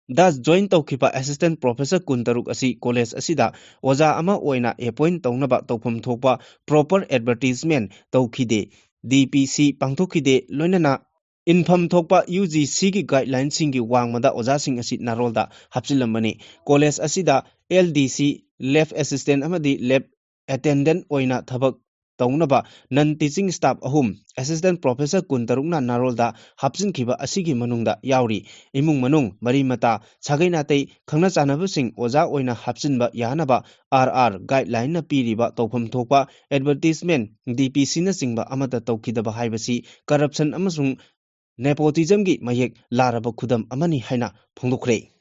ꯗ join ꯇꯧꯈꯤꯕ Assistant Professor ꯀꯨꯟꯇꯔꯨꯛ ꯑꯁꯤ ꯀꯣꯂꯦꯖ ꯑꯁꯤꯗ ꯑꯣꯖꯥ ꯑꯃ ꯑꯣꯏꯅ appoint ꯇꯧꯅꯕ ꯇꯧꯐꯝ ꯊꯣꯛꯄ proper advertisement ꯇꯧꯈꯤꯗꯦ, ꯗꯤ ꯄꯤ ꯁꯤ ꯄꯥꯡꯊꯣꯛꯈꯤꯗꯦ, ꯂꯣꯏꯅꯅ ꯏꯟꯐꯝ ꯊꯣꯛꯄ ꯌꯨ ꯖꯤ ꯁꯤꯒꯤ guidelineꯁꯤꯡꯒꯤ ꯋꯥꯡꯃꯗ ꯑꯣꯖꯥꯁꯤꯡ ꯑꯁꯤ ꯅꯥꯔꯣꯜꯗ ꯍꯥꯞꯆꯤꯜꯂꯝꯕꯅꯤ꯫ ꯀꯣꯂꯦꯖ ꯑꯁꯤꯗ ꯑꯦꯜ ꯗꯤ ꯁꯤ, lab assistant ꯑꯃꯗꯤ lab attendant ꯑꯣꯏꯅ ꯊꯕꯛ ꯇꯧꯅꯕ non teaching staff ꯑꯍꯨꯝ, Assistant Professor ꯀꯨꯟꯇꯔꯨꯛꯅ ꯅꯥꯔꯣꯜꯗ ꯍꯥꯞꯆꯤꯟꯈꯤꯕ ꯑꯁꯤꯒꯤ ꯃꯅꯨꯡꯗ ꯌꯥꯎꯔꯤ꯫ ꯏꯃꯨꯡ ꯃꯅꯨꯡ, ꯃꯔꯤ ꯃꯇꯥ, ꯁꯥꯒꯩ ꯅꯥꯇꯩ, ꯈꯪꯅ ꯆꯥꯟꯅꯕꯁꯤꯡ ꯑꯣꯖꯥ ꯑꯣꯏꯅ ꯍꯥꯞꯆꯤꯟꯕ ꯌꯥꯅꯕ ꯑꯥꯔ ꯑꯥꯔ guidelineꯅ ꯄꯤꯔꯤꯕ ꯇꯧꯐꯝ ꯊꯣꯛꯄ advertisement, ꯗꯤ ꯄꯤ ꯁꯤꯅꯆꯤꯡꯕ ꯑꯃꯠꯇ ꯇꯧꯈꯤꯗꯕ ꯍꯥꯏꯕꯁꯤ corruption ꯑꯃꯁꯨꯡ nepotismꯒꯤ ꯃꯌꯦꯛ ꯂꯥꯔꯕ ꯈꯨꯗꯝ ꯑꯃꯅꯤ ꯍꯥꯏꯅ ꯐꯣꯡꯗꯣꯛꯈ꯭ꯔꯦ꯫